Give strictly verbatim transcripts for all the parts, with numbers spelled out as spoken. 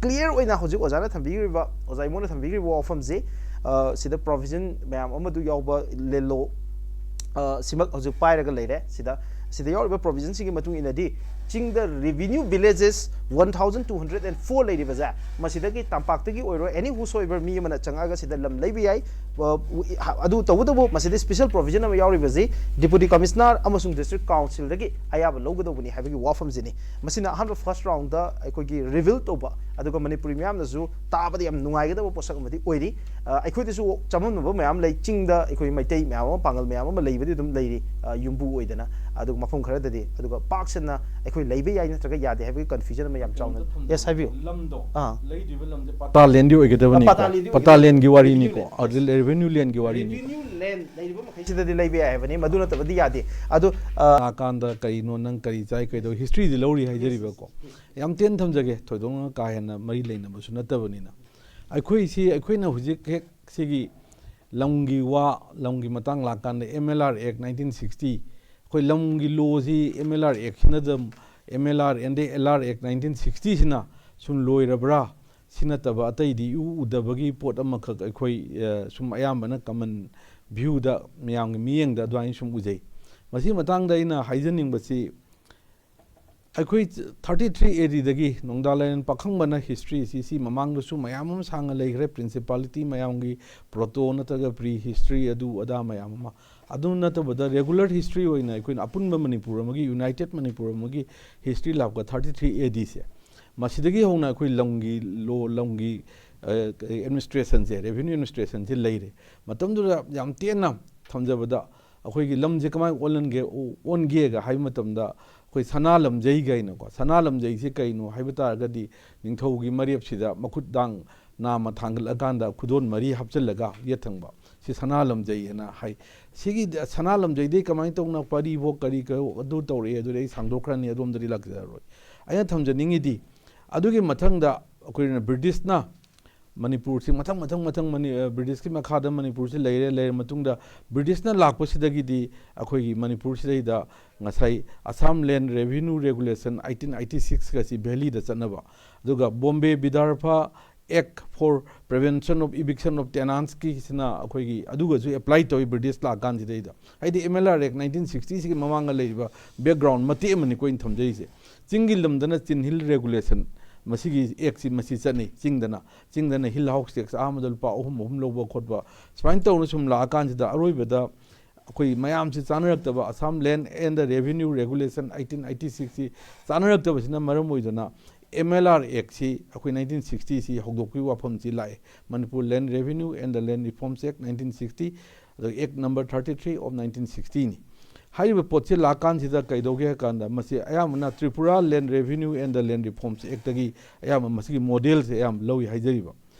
clear ꯑꯣꯏꯅ ꯍꯧꯖꯤꯛ ꯑꯣꯖꯥꯅ ꯊꯝꯕꯤꯈ꯭ꯔꯤꯕ, ꯑꯣꯖꯥ ꯏꯃꯣꯅ ꯊꯝꯕꯤꯈ꯭ꯔꯤꯕ ꯋꯥꯐꯝꯁꯤ, ꯑ, ꯁꯤꯗ provision ꯃꯌꯥꯝ ꯑꯃꯗꯨ ꯌꯥꯎꯕ ꯂꯦꯂꯣ, ꯑ, ꯁꯤꯃꯛ ꯍꯧꯖꯤꯛ ꯄꯥꯏꯔꯒ ꯂꯩꯔꯦ꯫ ꯁꯤꯗ, ꯁꯤꯗ ꯌꯥꯎꯔꯤꯕ provisionꯁꯤꯒꯤ ꯃꯇꯨꯡ ꯏꯟꯅꯗꯤ ꯆꯤꯡꯗ revenue villages one thousand two hundred and four ꯂꯩꯔꯤꯕꯁꯦ, ꯃꯁꯤꯗꯒꯤ ꯇꯝꯄꯥꯛꯇꯒꯤ ꯑꯣꯏꯔꯣ, any whosoever ꯃꯤ ꯑꯃꯅ ꯆꯪꯉꯛꯑꯒ ꯁꯤꯗ ꯂꯝ ꯂꯩꯕ ꯌꯥꯏ꯫ ꯑ, ꯑꯗꯨ ꯇꯧꯕꯇꯕꯨ ꯃꯁꯤꯗ special provision ꯑꯃ ꯌꯥꯎꯔꯤꯕꯁꯤ Deputy Commissioner ꯑꯃꯁꯨꯡ District Councilꯗꯒꯤ ꯑꯌꯥꯕ ꯂꯧꯒꯗꯧꯕꯅꯤ ꯍꯥꯏꯕꯒꯤ ꯋꯥꯐꯝꯁꯤꯅꯤ꯫ ꯃꯁꯤꯅ ꯑꯍꯥꯟꯕ first roundꯗ ꯑꯩꯈꯣꯏꯒꯤ reveal ꯇꯧꯕ, ꯑꯗꯨꯒ ꯃꯅꯤꯄꯨꯔꯤ ꯃꯤꯌꯥꯝꯅꯁꯨ ꯇꯥꯕꯗ ꯌꯥꯝ ꯅꯨꯡꯉꯥꯏꯒꯗꯕ ꯄꯣꯠꯁꯛ ꯑꯃꯗꯤ ꯑꯣꯏꯔꯤ꯫ ꯑ, ꯑꯩꯈꯣꯏꯗꯁꯨ ꯆꯃꯝꯅꯕ ꯃꯌꯥꯝ ꯂꯩ꯫ ꯆꯤꯡꯗ ꯑꯩꯈꯣꯏ ꯃꯩꯇꯩ ꯃꯌꯥꯝ ꯑꯃ, ꯄꯥꯡꯒꯜ ꯃꯌꯥꯝ ꯑꯃ ꯂꯩꯕꯗꯤ ꯑꯗꯨꯝ ꯂꯩꯔꯤ, ꯑ, ꯌꯨꯝꯕꯨ ꯑꯣꯏꯗꯅ꯫ ꯑꯗꯨꯒ ꯃꯐꯝ ꯈꯔꯗꯗꯤ, ꯑꯗꯨꯒ ꯄꯥꯛ ꯁꯟꯅ ꯑꯩꯈꯣꯏ ꯂꯩꯕ ꯌꯥꯏ ꯅꯠꯇ꯭ꯔꯒ ꯌꯥꯗꯦ ꯍꯥꯏꯕꯒꯤ confusion ꯑꯃ ꯌꯥꯝ ꯆꯥꯎꯅ꯫ ꯀꯩꯅꯣꯝꯇ ꯊꯝꯖꯒꯦ꯫ Yes, ꯍꯥꯏꯕꯤꯌꯨ꯫ ꯂꯝꯗꯣ, ꯑꯥ꯫ ꯂꯩꯗꯣꯏꯕ ꯂꯝꯁꯦ ꯄꯇꯥ landꯗꯤ ꯑꯣꯏꯒꯗꯕꯅꯤꯀꯣ꯫ ꯄꯇꯥ landꯗꯤ ꯄꯇꯥ ꯑꯣꯏꯒꯗꯕꯅꯤ꯫ Landꯒꯤ ꯋꯥꯔꯤꯅꯤꯀꯣ꯫ Revenue land꯫ ꯑꯗꯨ revenue landꯒꯤ ꯋꯥꯔꯤꯅꯤꯀꯣ꯫ Revenue land ꯂꯩꯔꯤꯕ ꯃꯈꯩꯁꯤꯗꯗꯤ ꯂꯩꯕ ꯌꯥꯏ ꯍꯥꯏꯕꯅꯤ, ꯃꯗꯨ ꯅꯠꯇꯕꯗꯤ ꯌꯥꯗꯦ꯫ ꯑꯗꯨ, ꯑ, ꯂꯥꯛꯀꯥꯟꯗ ꯀꯔꯤꯅꯣ, ꯅꯪ ꯀꯔꯤ ꯆꯥꯏ, ꯀꯩꯗꯧ, historyꯗꯤ ꯂꯧꯔꯤ ꯍꯥꯏꯖꯔꯤꯕꯀꯣ꯫ Yes, yes꯫ ꯌꯥꯝ ꯇꯦꯟꯅ ꯊꯝꯖꯒꯦ, ꯊꯣꯏꯗꯣꯛꯅ ꯀꯥ ꯍꯦꯟꯅ ꯃꯔꯤ ꯂꯩꯅꯕꯁꯨ ꯅꯠꯇꯕꯅꯤꯅ꯫ ꯑꯩꯈꯣꯏꯁꯤ, ꯑꯩꯈꯣꯏꯅ ꯍꯧꯖꯤꯛ ꯍꯦꯛ ꯁꯤꯒꯤ ꯂꯝꯒꯤ ꯋꯥ, ꯂꯝꯒꯤ ꯃꯇꯥꯡ ꯂꯥꯛꯀꯥꯟꯗ M L R Act nineteen sixty, ꯑꯩꯈꯣꯏ ꯂꯝꯒꯤ lawꯁꯤ M L R Actꯁꯤꯅ ꯑꯗꯨꯝ, M L R and L R Act nineteen sixtyꯁꯤꯅ ꯁꯨꯝ ꯂꯣꯏꯔꯕ꯭ꯔꯥ? ꯁꯤ ꯅꯠꯇꯕ ꯑꯇꯩꯗꯤ ꯏꯎ ꯎꯗꯕꯒꯤ ꯄꯣꯠ ꯑꯃꯈꯛ ꯑꯩꯈꯣꯏ, ꯑ, ꯁꯨꯝ ꯑꯌꯥꯝꯕꯅ common viewꯗ, ꯃꯌꯥꯝꯒꯤ ꯃꯤꯠꯌꯦꯡꯗ ꯑꯗꯨꯃꯥꯏꯅ ꯁꯨꯝ ꯎꯖꯩ꯫ ꯃꯁꯤ ꯃꯇꯥꯡꯗ ꯑꯩꯅ ꯍꯥꯏꯖꯅꯤꯡꯕꯁꯤ, ꯑꯩꯈꯣꯏ thirty three ADꯗꯒꯤ ꯅꯣꯡꯗꯥ ꯂꯥꯏꯔꯦꯟ ꯄꯥꯈꯪꯕꯅ historyꯁꯤ, ꯁꯤ ꯃꯃꯥꯡꯗꯁꯨ ꯃꯌꯥꯝ ꯑꯃ ꯁꯥꯡꯅ ꯂꯩꯈ꯭ꯔꯦ, principality ꯃꯌꯥꯝꯒꯤ proto ꯅꯠꯇ꯭ꯔꯒ pre history ꯑꯗꯨ ꯑꯗꯥ ꯃꯌꯥꯝ ꯑꯃ꯫ ꯑꯗꯨ ꯅꯠꯇꯕꯗ regular history ꯑꯣꯏꯅ ꯑꯩꯈꯣꯏꯅ ꯑꯄꯨꯟꯕ ꯃꯅꯤꯄꯨꯔ ꯑꯃꯒꯤ, united ꯃꯅꯤꯄꯨꯔ ꯑꯃꯒꯤ history ꯂꯥꯛꯄ thirty three ADꯁꯦ, ꯃꯁꯤꯗꯒꯤ ꯍꯧꯅ ꯑꯩꯈꯣꯏ ꯂꯝꯒꯤ law, ꯂꯝꯒꯤ, ꯑ, administrationꯁꯦ, revenue administrationꯁꯦ ꯂꯩꯔꯦ꯫ ꯃꯇꯝꯗꯨꯗ ꯌꯥꯝ ꯇꯦꯟꯅ ꯊꯝꯖꯕꯗ, ꯑꯩꯈꯣꯏꯒꯤ ꯂꯝꯁꯦ ꯀꯃꯥꯏꯅ ꯑꯣꯜꯍꯟꯒꯦ, ꯑꯣ-, ꯑꯣꯟꯒꯦꯒ ꯍꯥꯏꯕ ꯃꯇꯝꯗ, ꯑꯩꯈꯣꯏ ꯁꯅꯥ ꯂꯝꯖꯩ ꯀꯥꯏꯅꯀꯣ, ꯁꯅꯥ ꯂꯝꯖꯩꯁꯦ ꯀꯩꯅꯣ ꯍꯥꯏꯕ ꯇꯥꯔꯒꯗꯤ, ꯅꯤꯡꯊꯧꯒꯤ ꯃꯔꯦꯞꯁꯤꯗ ꯃꯈꯨꯠ ꯗꯥꯡ ꯅꯥꯝꯃ ꯊꯥꯡꯒꯠꯂꯀꯥꯟꯗ ꯈꯨꯗꯣꯟ ꯃꯔꯤ ꯍꯥꯞꯆꯤꯜꯂꯒ ꯌꯦꯠ ꯊꯪꯕ, ꯁꯤ ꯁꯅꯥ ꯂꯝꯖꯩ ꯍꯥꯏꯅ ꯍꯥꯏ꯫ ꯁꯤꯒꯤ ꯁꯅꯥ ꯂꯝꯖꯩꯗꯩ ꯀꯃꯥꯏꯅ ꯇꯧꯅ ꯄꯔꯤꯐꯥꯎ ꯀꯔꯤ ꯀꯔꯤ ꯑꯗꯨ ꯇꯧꯔꯛꯑꯦ, ꯑꯗꯨꯗꯤ ꯑꯩ ꯁꯥꯡꯗꯣꯛꯈ꯭ꯔꯅꯤ, ꯑꯗꯣꯝꯗꯗꯤ ꯂꯥꯛꯆꯔꯔꯣꯏ꯫ ꯑꯩꯅ ꯊꯝꯖꯅꯤꯡꯉꯤꯗꯤ, ꯑꯗꯨꯒꯤ ꯃꯊꯪꯗ ꯑꯩꯈꯣꯏꯅ Britishꯅ ꯃꯅꯤꯄꯨꯔꯁꯤ ꯃꯊꯪ ꯃꯊꯪ ꯃꯊꯪ ꯃꯅꯤ-, ꯑ, ꯕ꯭ꯔꯤꯇꯤꯁꯀꯤ ꯃꯈꯥꯗ ꯃꯅꯤꯄꯨꯔꯁꯤ ꯂꯩꯔꯦ꯫ ꯂꯩꯔ ꯃꯇꯨꯡꯗ ꯕ꯭ꯔꯤꯇꯤꯁꯅ ꯂꯥꯛꯄꯁꯤꯗꯒꯤꯗꯤ ꯑꯩꯈꯣꯏꯒꯤ ꯃꯅꯤꯄꯨꯔꯁꯤꯗꯩꯗ ꯉꯁꯥꯏ Assam Land Revenue Regulation eighteen eighty six ꯒꯁꯤ ꯚꯦꯂꯤꯗ ꯆꯠꯅꯕ, ꯑꯗꯨꯒ Bombay Vidarbha Act for Prevention of Eviction of Tenantsꯀꯤꯁꯤꯅ ꯑꯩꯈꯣꯏꯒꯤ ꯑꯗꯨꯒꯁꯨ ꯑꯦꯄ꯭ꯂꯥꯏ ꯇꯧꯏ ꯕ꯭ꯔꯤꯇꯤꯁ ꯂꯥꯛꯀꯥꯟꯁꯤꯗꯩꯗ꯫ ꯍꯥꯏꯗꯤ M L R Act nineteen sixty ꯁꯤꯒꯤ ꯃꯃꯥꯡꯗ ꯂꯩꯔꯤꯕ ꯕꯦꯛꯒ꯭ꯔꯥꯎꯟ ꯃꯇꯦꯛ ꯑꯃꯅꯤꯀꯣ ꯑꯩꯅ ꯊꯝꯖꯔꯤꯁꯦ꯫ ꯆꯤꯡꯒꯤ ꯂꯝꯗꯅ ꯆꯤꯟ ꯍꯤꯜ ꯔꯦꯒꯨꯂꯦꯁꯟ, ꯃꯁꯤꯒꯤ ꯑꯦꯛꯁꯤ ꯃꯁꯤ ꯆꯠꯅꯩ꯫ ꯆꯤꯡꯗꯅ, ꯆꯤꯡꯗꯅ ꯍꯤꯜ ꯍꯥꯎꯁ ꯇꯦꯛꯁ ꯑꯍꯥꯟꯕꯗ ꯂꯨꯄꯥ ꯑꯍꯨꯝ, ꯑꯍꯨꯝ ꯂꯧꯕ ꯈꯣꯠꯄ, ꯁꯨꯃꯥꯏꯅ ꯇꯧꯅ ꯁꯨꯝ ꯂꯥꯛꯑꯀꯥꯟꯁꯤꯗ ꯑꯔꯣꯏꯕꯗ ꯑꯩꯈꯣꯏ ꯃꯌꯥꯝꯁꯤ ꯆꯥꯅꯔꯛꯇꯕ Assam Land and Revenue Regulation eighteen eighty six ꯁꯤ ꯆꯥꯅꯔꯛꯇꯕꯁꯤꯅ ꯃꯔꯝ ꯑꯣꯏꯗꯅ M L R Act ꯁꯤ ꯑꯩꯈꯣꯏ nineteen sixty ꯁꯤ ꯍꯧꯗꯣꯛꯄꯒꯤ ꯋꯥꯐꯝꯁꯤ ꯂꯥꯛꯑꯦ꯫ Manipur Land Revenue and the Land Reforms Act nineteen sixty, ꯑꯗꯨꯒ Act number thirty three of nineteen sixty ꯅꯤ꯫ ꯍꯥꯏꯔꯤꯕ ꯄꯣꯠꯁꯤ ꯂꯥꯛꯀꯥꯟꯁꯤꯗ ꯀꯩꯗꯧꯒꯦ ꯍꯥꯏ ꯀꯥꯟꯗ ꯃꯁꯤ ꯑꯌꯥꯝꯕꯅ Tripura Land Revenue and the Land Reforms Act ꯇꯒꯤ ꯑꯌꯥꯝꯕ ꯃꯁꯤꯒꯤ ꯃꯣꯗꯦꯜꯁꯦ ꯑꯌꯥꯝꯕ ꯂꯧꯏ ꯍꯥꯏꯖꯔꯤꯕ꯫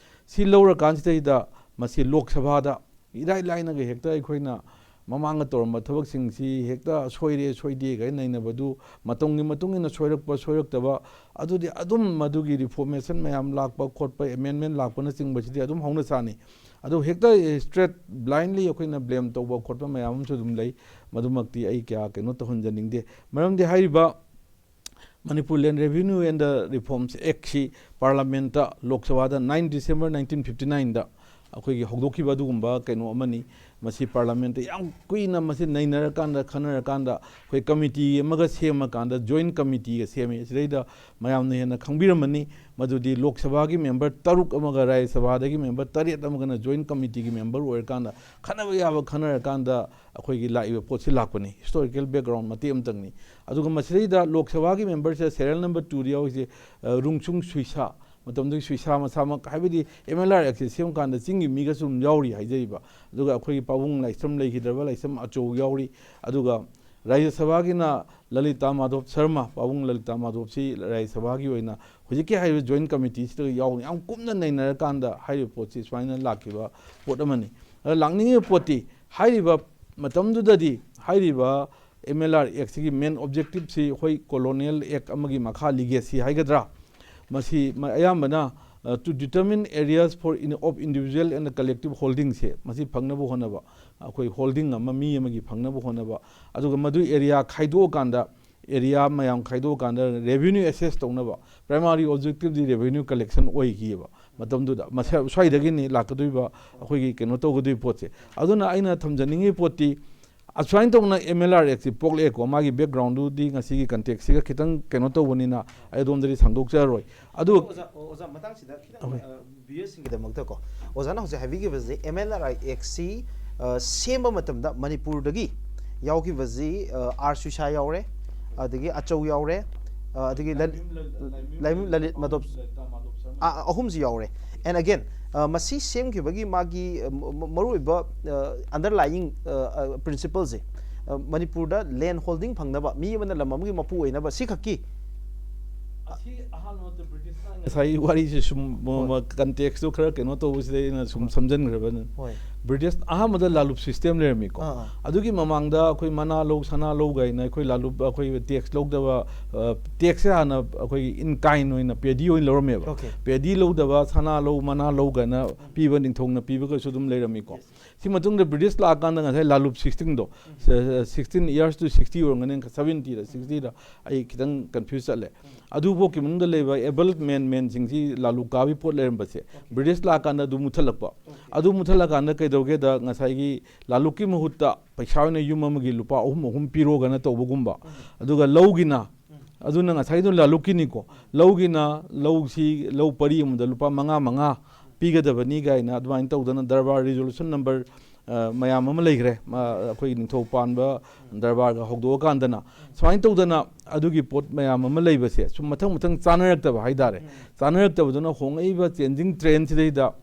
ꯁꯤ ꯂꯧꯔꯀꯥꯟꯁꯤꯗꯩꯗ ꯃꯁꯤ ꯂꯣꯛ ꯁꯚꯥꯗ ꯏꯔꯥꯏ ꯂꯥꯏꯅꯒ ꯍꯦꯛꯇ ꯑꯩꯈꯣꯏꯅ ꯃꯃꯥꯡꯗ ꯇꯧꯔꯝꯕ ꯊꯕꯛꯁꯤꯡꯁꯤ ꯍꯦꯛꯇ ꯁꯣꯏꯔꯦ ꯁꯣꯏꯗꯦ ꯀꯥꯏꯅ ꯅꯩꯅꯕꯗꯨ ꯃꯇꯝꯒꯤ ꯃꯇꯨꯡ ꯏꯟꯅ ꯁꯣꯏꯔꯛꯄ ꯁꯣꯏꯔꯛꯇꯕ, ꯑꯗꯨꯗꯤ ꯑꯗꯨꯝ ꯃꯗꯨꯒꯤ ꯔꯤꯐꯣꯔꯃꯦꯁꯟ ꯃꯌꯥꯝ ꯂꯥꯛꯄ ꯈꯣꯠꯄ, ꯑꯦꯃꯦꯟꯃꯦꯟ ꯂꯥꯛꯄꯅꯆꯤꯡꯕꯁꯤꯗꯤ ꯑꯗꯨꯝ ꯍꯧꯅ ꯁꯥꯅꯤ꯫ ꯑꯗꯨ ꯍꯦꯛꯇ ꯏꯁꯇ꯭ꯔꯦꯠ ꯕ꯭ꯂꯥꯏꯟꯂꯤ ꯑꯩꯈꯣꯏꯅ ꯕ꯭ꯂꯦꯝ ꯇꯧꯕ ꯈꯣꯠꯄ ꯃꯌꯥꯝ ꯑꯃꯁꯨ ꯑꯗꯨꯝ ꯂꯩ꯫ ꯃꯗꯨꯃꯛꯇꯤ ꯑꯩ ꯀꯌꯥ ꯀꯩꯅꯣ ꯇꯧꯍꯟꯖꯅꯤꯡꯗꯦ꯫ ꯃꯔꯝꯗꯤ ꯍꯥꯏꯔꯤꯕ Manipur Land Revenue and the Reforms Act ꯁꯤ ꯄꯥꯔꯂꯥꯃꯦꯟꯠꯇ, ꯂꯣꯛ ꯁꯚꯥꯗ nine December nineteen fifty nine ꯗ ꯑꯩꯈꯣꯏꯒꯤ ꯍꯧꯗꯣꯛꯈꯤꯕ ꯑꯗꯨꯒꯨꯝꯕ ꯀꯩꯅꯣ ꯑꯃꯅꯤ꯫ ꯃꯁꯤ ꯄꯥꯔꯂꯥꯃꯦꯟꯠꯇ ꯌꯥꯝ ꯀꯨꯏꯅ ꯃꯁꯤ ꯅꯩꯅꯔꯀꯥꯟꯗ, ꯈꯟꯅꯔꯀꯥꯟꯗ ꯑꯩꯈꯣꯏ ꯀꯃꯤꯇꯤ ꯑꯃꯒ ꯁꯦꯝꯃꯀꯥꯟꯗ, ꯖꯣꯏꯟꯠ ꯀꯃꯤꯇꯤꯒ ꯁꯦꯝꯃꯤ꯫ ꯁꯤꯗꯩꯗ ꯃꯌꯥꯝꯅ ꯍꯦꯟꯅ ꯈꯪꯕꯤꯔꯝꯃꯅꯤ, ꯃꯗꯨꯗꯤ ꯂꯣꯛ ꯁꯚꯥꯒꯤ ꯃꯦꯝꯕꯔ ꯇꯔꯨꯛ ꯑꯃꯒ ꯔꯥꯖ꯭ꯌ ꯁꯚꯥꯗꯒꯤ ꯃꯦꯝꯕꯔ ꯇꯔꯦꯠ ꯑꯃꯒꯅ ꯖꯣꯏꯟꯠ ꯀꯃꯤꯇꯤꯒꯤ ꯃꯦꯝꯕꯔ ꯑꯣꯏꯔꯀꯥꯟꯗ ꯈꯟꯅꯕ ꯌꯥꯕ ꯈꯟꯅꯔꯀꯥꯟꯗ ꯑꯩꯈꯣꯏꯒꯤ ꯂꯥꯛꯏꯕ ꯄꯣꯠꯁꯤ ꯂꯥꯛꯄꯅꯤ꯫ ꯍꯤꯁꯇꯣꯔꯤꯀꯦꯜ ꯕꯦꯛꯒ꯭ꯔꯥꯎꯟ ꯃꯇꯦꯛ ꯑꯃꯇꯪꯅꯤ꯫ ꯑꯗꯨꯒ ꯃꯁꯤꯗꯩꯗ ꯂꯣꯛ ꯁꯚꯥꯒꯤ ꯃꯦꯝꯕꯔꯁꯦ ꯁꯦꯔꯤꯌꯦꯜ ꯅꯝꯕꯔ ꯇꯨꯗ ꯌꯥꯎꯔꯤꯁꯦ, ꯑ, ꯔꯨꯡꯆꯨꯡ ꯁꯨꯏꯁꯥ, ꯃꯇꯝꯗꯨꯒꯤ ꯁꯨꯏꯁꯥ ꯃꯁꯥꯃꯛ, ꯍꯥꯏꯕꯗꯤ M L R Act ꯁꯦ ꯁꯦꯝꯕ ꯀꯥꯟꯗ ꯆꯤꯡꯒꯤ ꯃꯤꯒꯁꯨ ꯑꯗꯨꯝ ꯌꯥꯎꯔꯤ ꯍꯥꯏꯖꯔꯤꯕ꯫ ꯑꯗꯨꯒ ꯑꯩꯈꯣꯏꯒꯤ ꯄꯥꯕꯨꯡ ꯂꯥꯏꯁ꯭ꯔꯝ ꯂꯩꯈꯤꯗ꯭ꯔꯕ ꯂꯥꯏꯁ꯭ꯔꯝ ꯑꯆꯧ ꯌꯥꯎꯔꯤ꯫ ꯑꯗꯨꯒ ꯔꯥꯖ꯭ꯌ ꯁꯚꯥꯒꯤꯅ ꯂꯂꯤꯇꯥ ꯃꯥꯙꯣꯞ ꯁꯔꯃ, ꯄꯥꯕꯨꯡ ꯂꯂꯤꯇꯥ ꯃꯥꯙꯣꯞꯁꯤ ꯔꯥꯖ꯭ꯌ ꯁꯚꯥꯒꯤ ꯑꯣꯏꯅ ꯍꯧꯖꯤꯛꯀꯤ ꯍꯥꯏꯔꯤꯕ ꯖꯣꯏꯟꯠ ꯀꯃꯤꯇꯤꯁꯤꯗ ꯌꯥꯎꯅ ꯌꯥꯝ ꯀꯨꯞꯅ ꯅꯩꯅꯔꯀꯥꯟꯗ ꯍꯥꯏꯔꯤꯕ ꯄꯣꯠꯁꯤ ꯁꯨꯃꯥꯏꯅ ꯂꯥꯛꯈꯤꯕ ꯄꯣꯠ ꯑꯃꯅꯤ꯫ ꯑꯗ ꯂꯥꯛꯅꯤꯡꯉꯤꯕ ꯄꯣꯠꯇꯤ ꯍꯥꯏꯔꯤꯕ ꯃꯇꯝꯗꯨꯗꯗꯤ ꯍꯥꯏꯔꯤꯕ M L R Act ꯁꯤꯒꯤ ꯃꯦꯟ ꯑꯣꯕꯖꯦꯛꯇꯤꯞꯁꯤ ꯑꯩꯈꯣꯏ ꯀꯣꯂꯣꯅꯤꯌꯦꯜ ꯑꯦꯛ ꯑꯃꯒꯤ ꯃꯈꯥ ꯂꯤꯒꯦꯁꯤ ꯍꯥꯏꯒꯗ꯭ꯔꯥ, ꯃꯁꯤ ꯃ-, ꯑꯌꯥꯝꯕꯅ To determine areas for in of individual and collective holding ꯁꯦ, ꯃꯁꯤ ꯐꯪꯅꯕ ꯍꯣꯠꯅꯕ, ꯑꯩꯈꯣꯏ holding ꯑꯃ ꯃꯤ ꯑꯃꯒꯤ ꯐꯪꯅꯕ ꯍꯣꯠꯅꯕ, ꯑꯗꯨꯒ ꯃꯗꯨ area ꯈꯥꯏꯗꯣꯛꯑꯀꯥꯟꯗ, area ꯃꯌꯥꯝ ꯈꯥꯏꯗꯣꯛꯑꯀꯥꯟꯗ revenue assess ꯇꯧꯅꯕ primary objective ꯗꯤ revenue collection ꯑꯣꯏꯈꯤꯑꯕ ꯃꯇꯝꯗꯨꯗ꯫ ꯃꯁꯥ ꯁ꯭ꯋꯥꯏꯗꯒꯤꯅꯤ ꯂꯥꯛꯀꯗꯣꯏꯕ ꯑꯩꯈꯣꯏꯒꯤ ꯀꯩꯅꯣ ꯇꯧꯒꯗꯣꯏ ꯄꯣꯠꯁꯦ꯫ ꯑꯗꯨꯅ ꯑꯩꯅ ꯊꯝꯖꯅꯤꯡꯉꯤ ꯄꯣꯠꯇꯤ, ꯑꯁꯨꯃꯥꯏꯅ ꯇꯧꯅ M L R Act ꯁꯤ ꯄꯣꯛꯂꯛꯑꯦꯀꯣ꯫ ꯃꯥꯒꯤ background ꯗꯨꯗꯤ ꯉꯁꯤꯒꯤ context ꯁꯤꯒ ꯈꯤꯇꯪ ꯀꯩꯅꯣ ꯇꯧꯕꯅꯤꯅ ꯑꯩ ꯑꯗꯣꯝꯗꯗꯤ ꯁꯥꯡꯗꯣꯛꯆꯔꯔꯣꯏ꯫ ꯑꯗꯨ ꯑꯣꯖꯥ, ꯑꯣꯖꯥ, ꯃꯇꯥꯡꯁꯤꯗ ꯈꯤꯇꯪ, ꯍꯣꯏ꯫ ꯑ, viewers ꯁꯤꯡꯒꯤꯗꯃꯛꯇꯀꯣ, ꯑꯣꯖꯥꯅ ꯍꯧꯖꯤꯛ ꯍꯥꯏꯕꯤꯈꯤꯕꯁꯦ, M L R I Act ꯁꯤ, ꯑ, ꯁꯦꯝꯕ ꯃꯇꯝꯗ ꯃꯅꯤꯄꯨꯔꯗꯒꯤ ꯌꯥꯎꯈꯤꯕꯁꯤ, ꯑ, R ꯁꯨꯏꯁꯥ ꯌꯥꯎꯔꯦ, ꯑꯗꯒꯤ ꯑꯆꯧ ꯌꯥꯎꯔꯦ, ꯑ, ꯑꯗꯒꯤ ꯂꯜ-, ꯂꯥꯏꯃꯌꯨꯝ ꯂꯜ-, ꯂꯥꯏꯃꯌꯨꯝ ꯂꯥꯏꯃꯌꯨꯝ ꯂꯂꯤꯠ ꯃꯥꯙꯣꯞ, ꯂꯂꯤꯇꯥ ꯃꯥꯙꯣꯞ ꯁꯔꯃ꯫ ꯑ, ꯑ, ꯑꯍꯨꯝꯁꯤ ꯌꯥꯎꯔꯦ꯫ And again, ꯑ, ꯃꯁꯤ ꯁꯦꯝꯈꯤꯕꯒꯤ ꯃꯥꯒꯤ, ꯑ, ꯃ-, ꯃ-, ꯃꯔꯨꯑꯣꯏꯕ, ꯑ, underlying, ꯑ, ꯑ, principle ꯁꯦ, ꯑ, ꯃꯅꯤꯄꯨꯔꯗ land holding ꯐꯪꯅꯕ, ꯃꯤ ꯑꯃꯅ ꯂꯝ ꯑꯃꯒꯤ ꯃꯄꯨ ꯑꯣꯏꯅꯕ, ꯁꯤꯈꯛꯀꯤ ꯑꯁꯤ ꯑꯍꯥꯟꯕ ꯅꯠꯇꯦ, ꯕ꯭ꯔꯤꯇꯤꯁꯅ ꯉꯁꯥꯏ ꯋꯥꯔꯤꯁꯦ ꯁꯨꯝ ꯃ-, ꯍꯣꯏ꯫ ꯃ-, context ꯇꯣ ꯈꯔ ꯀꯩꯅꯣ ꯇꯧꯕꯁꯤꯗ ꯑꯩꯅ ꯁꯨꯝ ꯍꯣꯏ꯫ ꯁꯝꯖꯟꯈ꯭ꯔꯕꯅꯤ꯫ ꯍꯣꯏ꯫ ꯕ꯭ꯔꯤꯇꯤꯁ ꯑꯍꯥꯟꯕꯗ ꯂꯥꯂꯨꯞ system ꯂꯩꯔꯝꯃꯤꯀꯣ꯫ ꯑꯥ, ꯑꯥ꯫ ꯑꯗꯨꯒꯤ ꯃꯃꯥꯡꯗ ꯑꯩꯈꯣꯏ ꯃꯅꯥ ꯂꯧ, ꯁꯅꯥ ꯂꯧ ꯀꯥꯏꯅ ꯑꯩꯈꯣꯏ ꯂꯥꯂꯨꯞ, ꯑꯩꯈꯣꯏ tax ꯂꯧꯗꯕ, ꯑ, tax ꯁꯦ ꯍꯥꯟꯅ ꯑꯩꯈꯣꯏꯒꯤ in kind ꯑꯣꯏꯅ ꯄꯦꯗꯤ ꯑꯣꯏꯅ ꯂꯧꯔꯝꯃꯦꯕ꯫ Okay꯫ ꯄꯦꯗꯤ ꯂꯧꯗꯕ, ꯁꯅꯥ ꯂꯧ, ꯃꯅꯥ ꯂꯧ ꯀꯥꯏꯅ ꯄꯤꯕ ꯅꯤꯡꯊꯧꯅ ꯄꯤꯕꯒꯁꯨ ꯑꯗꯨꯝ ꯂꯩꯔꯝꯃꯤꯀꯣ꯫ Yes꯫ ꯁꯤ ꯃꯇꯨꯡꯗ ꯕ꯭ꯔꯤꯇꯤꯁ ꯂꯥꯛꯑꯀꯥꯟꯗ ꯉꯁꯥꯏ ꯂꯥꯂꯨꯞ system ꯗꯣ, ꯎꯝ꯫ ꯁ-, sixteen years to sixty ꯑꯣꯏꯔꯝꯒꯅꯤ, seventy ꯔ sixty ꯔ, ꯑꯩ ꯈꯤꯇꯪ confuse ꯆꯠꯂꯦ꯫ ꯎꯝ꯫ ꯑꯗꯨꯐꯥꯎꯒꯤ ꯃꯅꯨꯡꯗ ꯂꯩꯕ able man, men ꯁꯤꯡꯁꯤ ꯂꯥꯂꯨ ꯀꯥꯕꯤ ꯄꯣꯠ ꯂꯩꯔꯝꯕꯁꯦ, Okay꯫ ꯕ꯭ꯔꯤꯇꯤꯁ ꯂꯥꯛꯑꯀꯥꯟꯗ ꯑꯗꯨ ꯃꯨꯠꯊꯠꯂꯛꯄ꯫ Okay꯫ ꯑꯗꯨ ꯃꯨꯠꯊꯠꯂꯀꯥꯟꯗ ꯀꯩꯗꯧꯒꯦꯗ, ꯉꯁꯥꯏꯒꯤ ꯂꯥꯂꯨꯛꯀꯤ ꯃꯍꯨꯠꯇ ꯄꯩꯁꯥ ꯑꯣꯏꯅ ꯌꯨꯝ ꯑꯃꯒꯤ ꯂꯨꯄꯥ ꯑꯍꯨꯝ ꯑꯍꯨꯝ ꯄꯤꯔꯣꯒꯅ ꯇꯧꯕꯒꯨꯝꯕ, ꯎꯝ꯫ ꯑꯗꯨꯒ ꯂꯧꯒꯤꯅ, ꯎꯝ꯫ ꯑꯗꯨꯅ ꯉꯁꯥꯏꯗꯣ ꯂꯥꯂꯨꯛꯀꯤꯅꯤꯀꯣ, ꯂꯧꯒꯤꯅ ꯂꯧꯁꯤ, ꯂꯧ ꯄꯔꯤ ꯑꯃꯗ ꯂꯨꯄꯥ ꯃꯉꯥ ꯃꯉꯥ ꯄꯤꯒꯗꯕꯅꯤ ꯀꯥꯏꯅ ꯑꯗꯨꯃꯥꯏꯅ ꯇꯧꯗꯅ ꯗꯔꯕꯥꯔ resolution number, ꯑ, ꯃꯌꯥꯝ ꯑꯃ ꯂꯩꯈ꯭ꯔꯦ꯫ ꯃ-, ꯑꯩꯈꯣꯏꯒꯤ ꯅꯤꯡꯊꯧ ꯄꯥꯟꯕ ꯗꯔꯕꯥꯔꯒ ꯍꯧꯗꯣꯛꯑꯀꯥꯟꯗꯅ, ꯁꯨꯃꯥꯏꯅ ꯇꯧꯗꯅ ꯑꯗꯨꯒꯤ ꯄꯣꯠ ꯃꯌꯥꯝ ꯑꯃ ꯂꯩꯕꯁꯦ ꯁꯨꯝ ꯃꯊꯪ ꯃꯊꯪ ꯆꯥꯅꯔꯛꯇꯕ ꯍꯥꯏꯇꯥꯔꯦ꯫ ꯎꯝ꯫ ꯆꯥꯅꯔꯛꯇꯕꯗꯨꯅ ꯍꯣꯡꯉꯛꯏꯕ changing trend ꯁꯤꯗꯩꯗ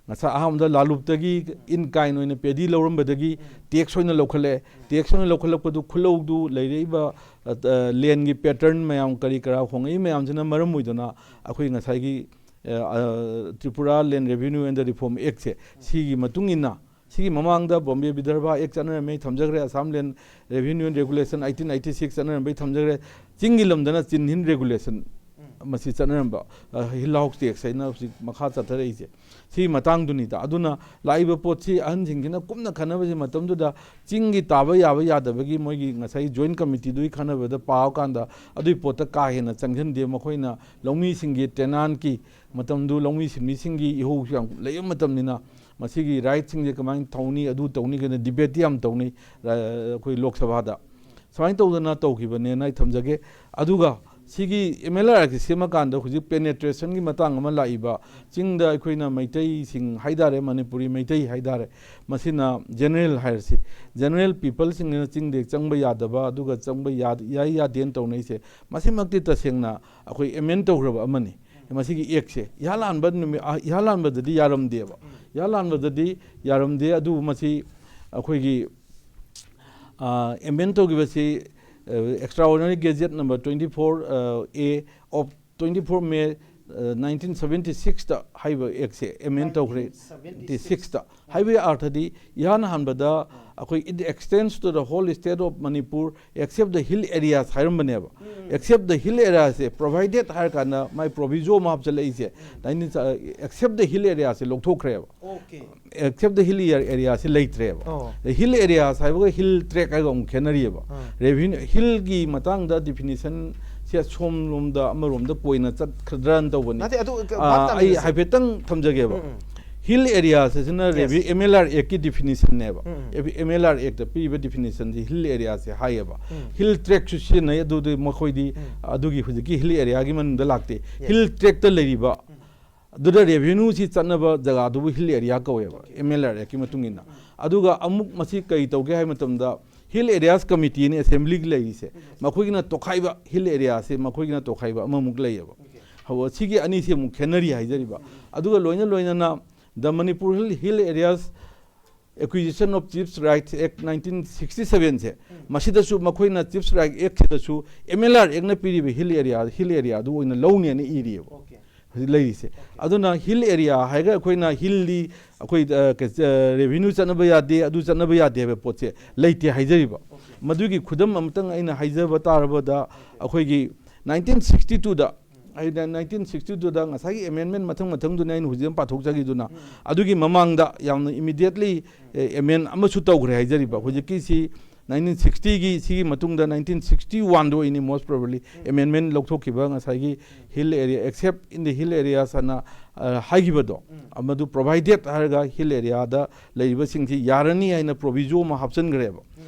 ꯉꯁꯥꯏ ꯑꯍꯥꯟꯕꯗ ꯂꯥꯂꯨꯞꯇꯒꯤ in kind ꯑꯣꯏꯅ ꯄꯦꯗꯤ ꯂꯧꯔꯝꯕꯗꯒꯤ tax ꯑꯣꯏꯅ ꯂꯧꯈꯠꯂꯛꯑꯦ꯫ Tax ꯑꯣꯏꯅ ꯂꯧꯈꯠꯂꯛꯄꯗꯨ ꯈꯨꯂꯧꯗꯨ ꯂꯩꯔꯛꯏꯕ, ꯑ, ꯑ, land ꯒꯤ pattern ꯃꯌꯥꯝ ꯀꯔꯤ ꯀꯔꯥ ꯍꯣꯡꯉꯛꯏ ꯃꯌꯥꯝꯁꯤꯅ ꯃꯔꯝ ꯑꯣꯏꯗꯨꯅ ꯑꯩꯈꯣꯏ ꯉꯁꯥꯏꯒꯤ, ꯑ, ꯑ, Tripura Land Revenue and the Reform Act ꯁꯦ, ꯁꯤꯒꯤ ꯃꯇꯨꯡ ꯏꯟꯅ, ꯁꯤꯒꯤ ꯃꯃꯥꯡꯗ Bombay Vidarbha Act ꯆꯠꯅꯔꯝꯃꯦ, ꯑꯩ ꯊꯝꯖꯈ꯭ꯔꯦ, Assam Land Revenue and Regulation eighteen eighty six ꯆꯠꯅꯔꯝꯕꯩ ꯊꯝꯖꯈ꯭ꯔꯦ, ꯆꯤꯡꯒꯤ ꯂꯝꯗꯅ Chinheen Regulation, ꯎꯝ꯫ ꯃꯁꯤ ꯆꯠꯅꯔꯝꯕ, ꯑ, ꯍꯤꯜ ꯍꯥꯎꯁ ꯇꯦꯛꯁ ꯍꯥꯏꯅ ꯍꯧꯖꯤꯛ ꯃꯈꯥ ꯆꯠꯊꯔꯛꯏꯁꯦ꯫ ꯁꯤꯒꯤ ꯃꯇꯥꯡꯗꯨꯅꯤꯗ꯫ ꯑꯗꯨꯅ ꯂꯥꯛꯏꯕ ꯄꯣꯠꯁꯤ ꯑꯍꯟꯁꯤꯡꯁꯤꯅ ꯀꯨꯞꯅ ꯈꯟꯅꯕꯁꯤ ꯃꯇꯝꯗꯨꯗ ꯆꯤꯡꯒꯤ ꯇꯥꯕ ꯌꯥꯕ ꯌꯥꯗꯕꯒꯤ ꯃꯣꯏꯒꯤ ꯉꯁꯥꯏ ꯖꯣꯏꯟ ꯀꯃꯤꯇꯤꯗꯨꯒꯤ ꯈꯟꯅꯕꯗ ꯄꯥꯕ ꯀꯥꯟꯗ ꯑꯗꯨꯒꯤ ꯄꯣꯠꯇ ꯀꯥ ꯍꯦꯟꯅ ꯆꯪꯁꯤꯟꯗꯦ꯫ ꯃꯈꯣꯏꯅ ꯂꯧꯃꯤꯁꯤꯡꯒꯤ ꯇꯦꯅꯥꯟꯀꯤ ꯃꯇꯝꯗꯨ ꯂꯧꯃꯤ ꯁꯤꯟꯃꯤꯁꯤꯡꯒꯤ ꯏꯍꯧꯁꯨ ꯌꯥꯝ ꯂꯩꯕ ꯃꯇꯝꯅꯤꯅ ꯃꯁꯤꯒꯤ ꯔꯥꯏꯠꯁꯤꯡꯁꯦ ꯀꯃꯥꯏꯅ ꯇꯧꯅꯤ, ꯑꯗꯨ ꯇꯧꯅꯤ ꯀꯥꯏꯅ ꯗꯤꯕꯦꯠꯇꯤ ꯌꯥꯝ ꯇꯧꯅꯩ, ꯑ, ꯑꯩꯈꯣꯏ ꯂꯣꯛ ꯁꯚꯥꯗ꯫ ꯁꯨꯃꯥꯏꯅ ꯇꯧꯗꯅ ꯇꯧꯈꯤꯕꯅꯦꯅ ꯑꯩ ꯊꯝꯖꯒꯦ꯫ ꯑꯗꯨꯒ ꯁꯤꯒꯤ ꯑꯦꯝ ꯑꯦꯜ ꯑꯥꯔ ꯑꯦꯛꯁ ꯁꯦꯝꯃꯀꯥꯟꯗ ꯍꯧꯖꯤꯛ ꯄꯦꯅꯦꯇ꯭ꯔꯦꯁꯟꯒꯤ ꯃꯇꯥꯡ ꯑꯃ ꯂꯥꯛꯏꯕ, ꯆꯤꯡꯗ ꯑꯩꯈꯣꯏꯅ ꯃꯩꯇꯩꯁꯤꯡ ꯍꯥꯏꯇꯥꯔꯦ, ꯃꯅꯤꯄꯨꯔꯤ ꯃꯩꯇꯩ ꯍꯥꯏꯇꯥꯔꯦ, ꯃꯁꯤꯅ ꯖꯦꯅꯔꯦꯜ ꯍꯥꯏꯔꯁꯤ, ꯖꯦꯅꯔꯦꯜ ꯄꯤꯄꯜꯁꯤꯡꯁꯤꯅ ꯆꯤꯡꯗ ꯆꯪꯕ ꯌꯥꯗꯕ, ꯑꯗꯨꯒ ꯆꯪꯕ ꯌꯥ-, ꯌꯥꯏ ꯌꯥꯗꯦꯅ ꯇꯧꯅꯩꯁꯦ, ꯃꯁꯤꯃꯛꯇꯤ ꯇꯁꯦꯡꯅ ꯑꯩꯈꯣꯏ ꯑꯦꯃꯦꯟ ꯇꯧꯈ꯭ꯔꯕ ꯑꯃꯅꯤ꯫ ꯃꯁꯤꯒꯤ ꯑꯦꯛꯁꯦ ꯏꯍꯥꯟ ꯍꯥꯟꯕ ꯅꯨꯃꯤꯠ, ꯑ, ꯏꯍꯥꯟ ꯍꯥꯟꯕꯗꯗꯤ ꯌꯥꯔꯝꯗꯦꯕ꯫ ꯏꯍꯥꯟ ꯍꯥꯟꯕꯗꯗꯤ ꯌꯥꯔꯝꯗꯦ, ꯑꯗꯨꯕꯨ ꯃꯁꯤ ꯑꯩꯈꯣꯏꯒꯤ, ꯑ, ꯑꯦꯃꯦꯟ ꯇꯧꯈꯤꯕꯁꯤ, ꯑ, Extraordinary Gazette number twenty four, ꯑ, A of twenty four May, ꯑ, nineteen seventy sixꯇ ꯍꯥꯏꯕ ꯑꯦꯛꯁꯦ ꯑꯦꯃꯦꯟ ꯇꯧꯈ꯭ꯔꯦ꯫ Seventy sixꯇ ꯍꯥꯏꯕꯒꯤ ꯑꯥꯔꯊꯗꯤ ꯏꯍꯥꯟ ꯍꯥꯟꯕꯗ ꯑꯩꯈꯣꯏ it extends to the whole state of Manipur except the hill areas ꯍꯥꯏꯔꯝꯕꯅꯦꯕ꯫ Except the hill areasꯁꯦ provided ꯍꯥꯏꯔ ꯀꯥꯟꯗ ꯃꯥꯏ proviso ꯑꯃ ꯍꯥꯞꯆꯤꯜꯂꯛꯏꯁꯦ, nineteen, ꯑ, except the hill areaꯁꯦ ꯂꯧꯊꯣꯛꯈ꯭ꯔꯦꯕ꯫ Except the hill areaꯁꯦ ꯂꯩꯇ꯭ꯔꯦꯕ꯫ ꯑꯣ꯫ Hill areas ꯍꯥꯏꯕꯒ hill tract ꯍꯥꯏꯕꯒ ꯑꯃꯨꯛ ꯈꯦꯠꯅꯔꯤꯑꯕ꯫ ꯑꯥ꯫ Revenue, hillꯒꯤ ꯃꯇꯥꯡꯗ definitionꯁꯦ ꯑꯁꯣꯝꯂꯣꯝꯗ ꯑꯃꯔꯣꯝꯗ ꯀꯣꯏꯅ ꯆꯠꯈ꯭ꯔꯗ꯭ꯔꯅ ꯇꯧꯕꯅꯤ꯫ ꯅꯠꯇꯦ, ꯑꯗꯨ ꯑꯥ, ꯚꯥꯞ ꯑꯩ ꯇꯥꯃꯤꯟꯅꯁꯦ꯫ ꯍꯥꯏꯐꯦꯠꯇꯪ ꯊꯝꯖꯒꯦꯕ꯫ ꯎꯝ, ꯎꯝ꯫ Hill areasꯁꯤꯅ Yes. ꯔꯦꯚꯤ-, ꯑꯦꯝ ꯑꯦꯜ ꯑꯥꯔ ꯑꯦꯛꯀꯤ definitionꯅꯦꯕ꯫ ꯎꯝ, ꯎꯝ꯫ ꯑꯦꯝ ꯑꯦꯜ ꯑꯥꯔ ꯑꯦꯛꯇ ꯄꯤꯔꯤꯕ definitionꯁꯤ hill areaꯁꯦ ꯍꯥꯏꯌꯦꯕ꯫ ꯎꯝ꯫ Hill tractꯁꯨ ꯁꯤꯖꯤꯟꯅꯩ, ꯑꯗꯨꯗꯤ ꯃꯈꯣꯏꯗꯤ ꯎꯝ꯫ ꯑꯗꯨꯒꯤ ꯍꯧꯖꯤꯛꯀꯤ hill areaꯒꯤ ꯃꯅꯨꯡꯗ ꯂꯥꯛꯇꯦ꯫ Yes. Hill tractꯇ ꯂꯩꯔꯤꯕ, ꯎꯝ꯫ ꯑꯗꯨꯗ revenueꯁꯤ ꯆꯠꯅꯕ ꯖꯒꯥꯗꯨꯕꯨ hill area ꯀꯧꯋꯦꯕ, ꯑꯦꯝ ꯑꯦꯜ ꯑꯥꯔ ꯑꯦꯛꯀꯤ ꯃꯇꯨꯡ ꯏꯟꯅ꯫ ꯑꯗꯨꯒ ꯑꯃꯨꯛ ꯃꯁꯤ ꯀꯔꯤ ꯇꯧꯒꯦ ꯍꯥꯏꯕ ꯃꯇꯝꯗ, Hill Areas Committeeꯅꯤ assemblyꯒꯤ ꯂꯩꯔꯤꯁꯦ, ꯃꯈꯣꯏꯒꯤꯅ ꯇꯣꯈꯥꯏꯕ, hill areaꯁꯦ ꯃꯈꯣꯏꯒꯤꯅ ꯇꯣꯈꯥꯏꯕ ꯑꯃꯃꯨꯛ ꯂꯩꯌꯦꯕ꯫ ꯍꯧ-, ꯁꯤꯒꯤ ꯑꯅꯤꯁꯤ ꯑꯃꯨꯛ ꯈꯦꯠꯅꯔꯤ ꯍꯥꯏꯖꯔꯤꯕ꯫ ꯑꯗꯨꯒ ꯂꯣꯏꯅ ꯂꯣꯏꯅꯅ The Manipur Hill, Hill Areas Acquisition of Chiefs Rights Act nineteen sixty sevenꯁꯦ, ꯎꯝ꯫ ꯃꯁꯤꯗꯁꯨ ꯃꯈꯣꯏꯅ Chiefs Right Actꯁꯤꯗꯁꯨ ꯑꯦꯝ ꯑꯦꯜ ꯑꯥꯔ ꯑꯦꯛꯅ ꯄꯤꯔꯤꯕ hill area, hill areaꯗꯨ ꯑꯣꯏꯅ ꯂꯧꯅꯦꯅ ꯏꯔꯤꯑꯕ꯫ Okay꯫ ꯍꯧꯖꯤꯛ ꯂꯩꯔꯤꯁꯦ꯫ Okay꯫ ꯑꯗꯨꯅ hill area ꯍꯥꯏꯔꯒ ꯑꯩꯈꯣꯏꯅ hillꯗꯤ ꯑꯩꯈꯣꯏ, ꯑ, ꯀ-, ꯑ, revenue ꯆꯠꯅꯕ ꯌꯥꯗꯦ, ꯑꯗꯨ ꯆꯠꯅꯕ ꯌꯥꯗꯦ ꯍꯥꯏꯕ ꯄꯣꯠꯁꯦ ꯂꯩꯇꯦ ꯍꯥꯏꯖꯔꯤꯕ꯫ Okay꯫ ꯃꯗꯨꯒꯤ ꯈꯨꯗꯝ ꯑꯃꯇꯪ ꯑꯩꯅ ꯍꯥꯏꯖꯕ ꯇꯥꯔꯕꯗ, Okay꯫ ꯑꯩꯈꯣꯏꯒꯤ nineteen sixty twoꯗ ꯑꯩꯅ ꯅꯥꯏꯟꯇꯤꯟ ꯁꯤꯛꯁꯇꯤ ꯇꯨꯗ ꯉꯁꯥꯏꯒꯤ ꯑꯦꯃꯦꯟꯃꯦꯟ ꯃꯊꯪ ꯃꯊꯪꯗꯨꯅ ꯑꯩꯅ ꯍꯧꯖꯤꯛ ꯑꯃ ꯄꯥꯊꯣꯛꯆꯈꯤꯗꯨꯅ, ꯑꯗꯨꯒꯤ ꯃꯃꯥꯡꯗ ꯌꯥꯝꯅ ꯏꯃꯤꯗꯤꯌꯦꯠꯂꯤ ꯑꯦꯃꯦꯟ ꯑꯃꯁꯨ ꯇꯧꯈ꯭ꯔꯦ ꯍꯥꯏꯖꯔꯤꯕ꯫ ꯍꯧꯖꯤꯛꯀꯤꯁꯤ ꯅꯥꯏꯟꯇꯤꯟ ꯁꯤꯛꯁꯇꯤꯒꯤ ꯁꯤꯒꯤ ꯃꯇꯨꯡꯗ ꯅꯥꯏꯟꯇꯤꯟ ꯁꯤꯛꯁꯇꯤ ꯋꯥꯟꯗ ꯑꯣꯏꯅꯤ most probably ꯑꯦꯃꯦꯟꯃꯦꯟ ꯂꯧꯊꯣꯛꯈꯤꯕ, ꯉꯁꯥꯏꯒꯤ hill area, except in the hill areas ꯍꯥꯏꯅ, ꯑ, ꯍꯥꯏꯈꯤꯕꯗꯣ, ꯑꯃꯗꯨ provided ꯍꯥꯏꯔꯒ ꯍꯤꯜ ꯑꯦꯔꯤꯌꯥꯗ ꯂꯩꯔꯤꯕꯁꯤꯡꯁꯤ ꯌꯥꯔꯅꯤ ꯍꯥꯏꯅ ꯄ꯭ꯔꯣꯕꯤꯖꯣ ꯑꯃ ꯍꯥꯞꯆꯤꯟꯈ꯭ꯔꯦꯕ꯫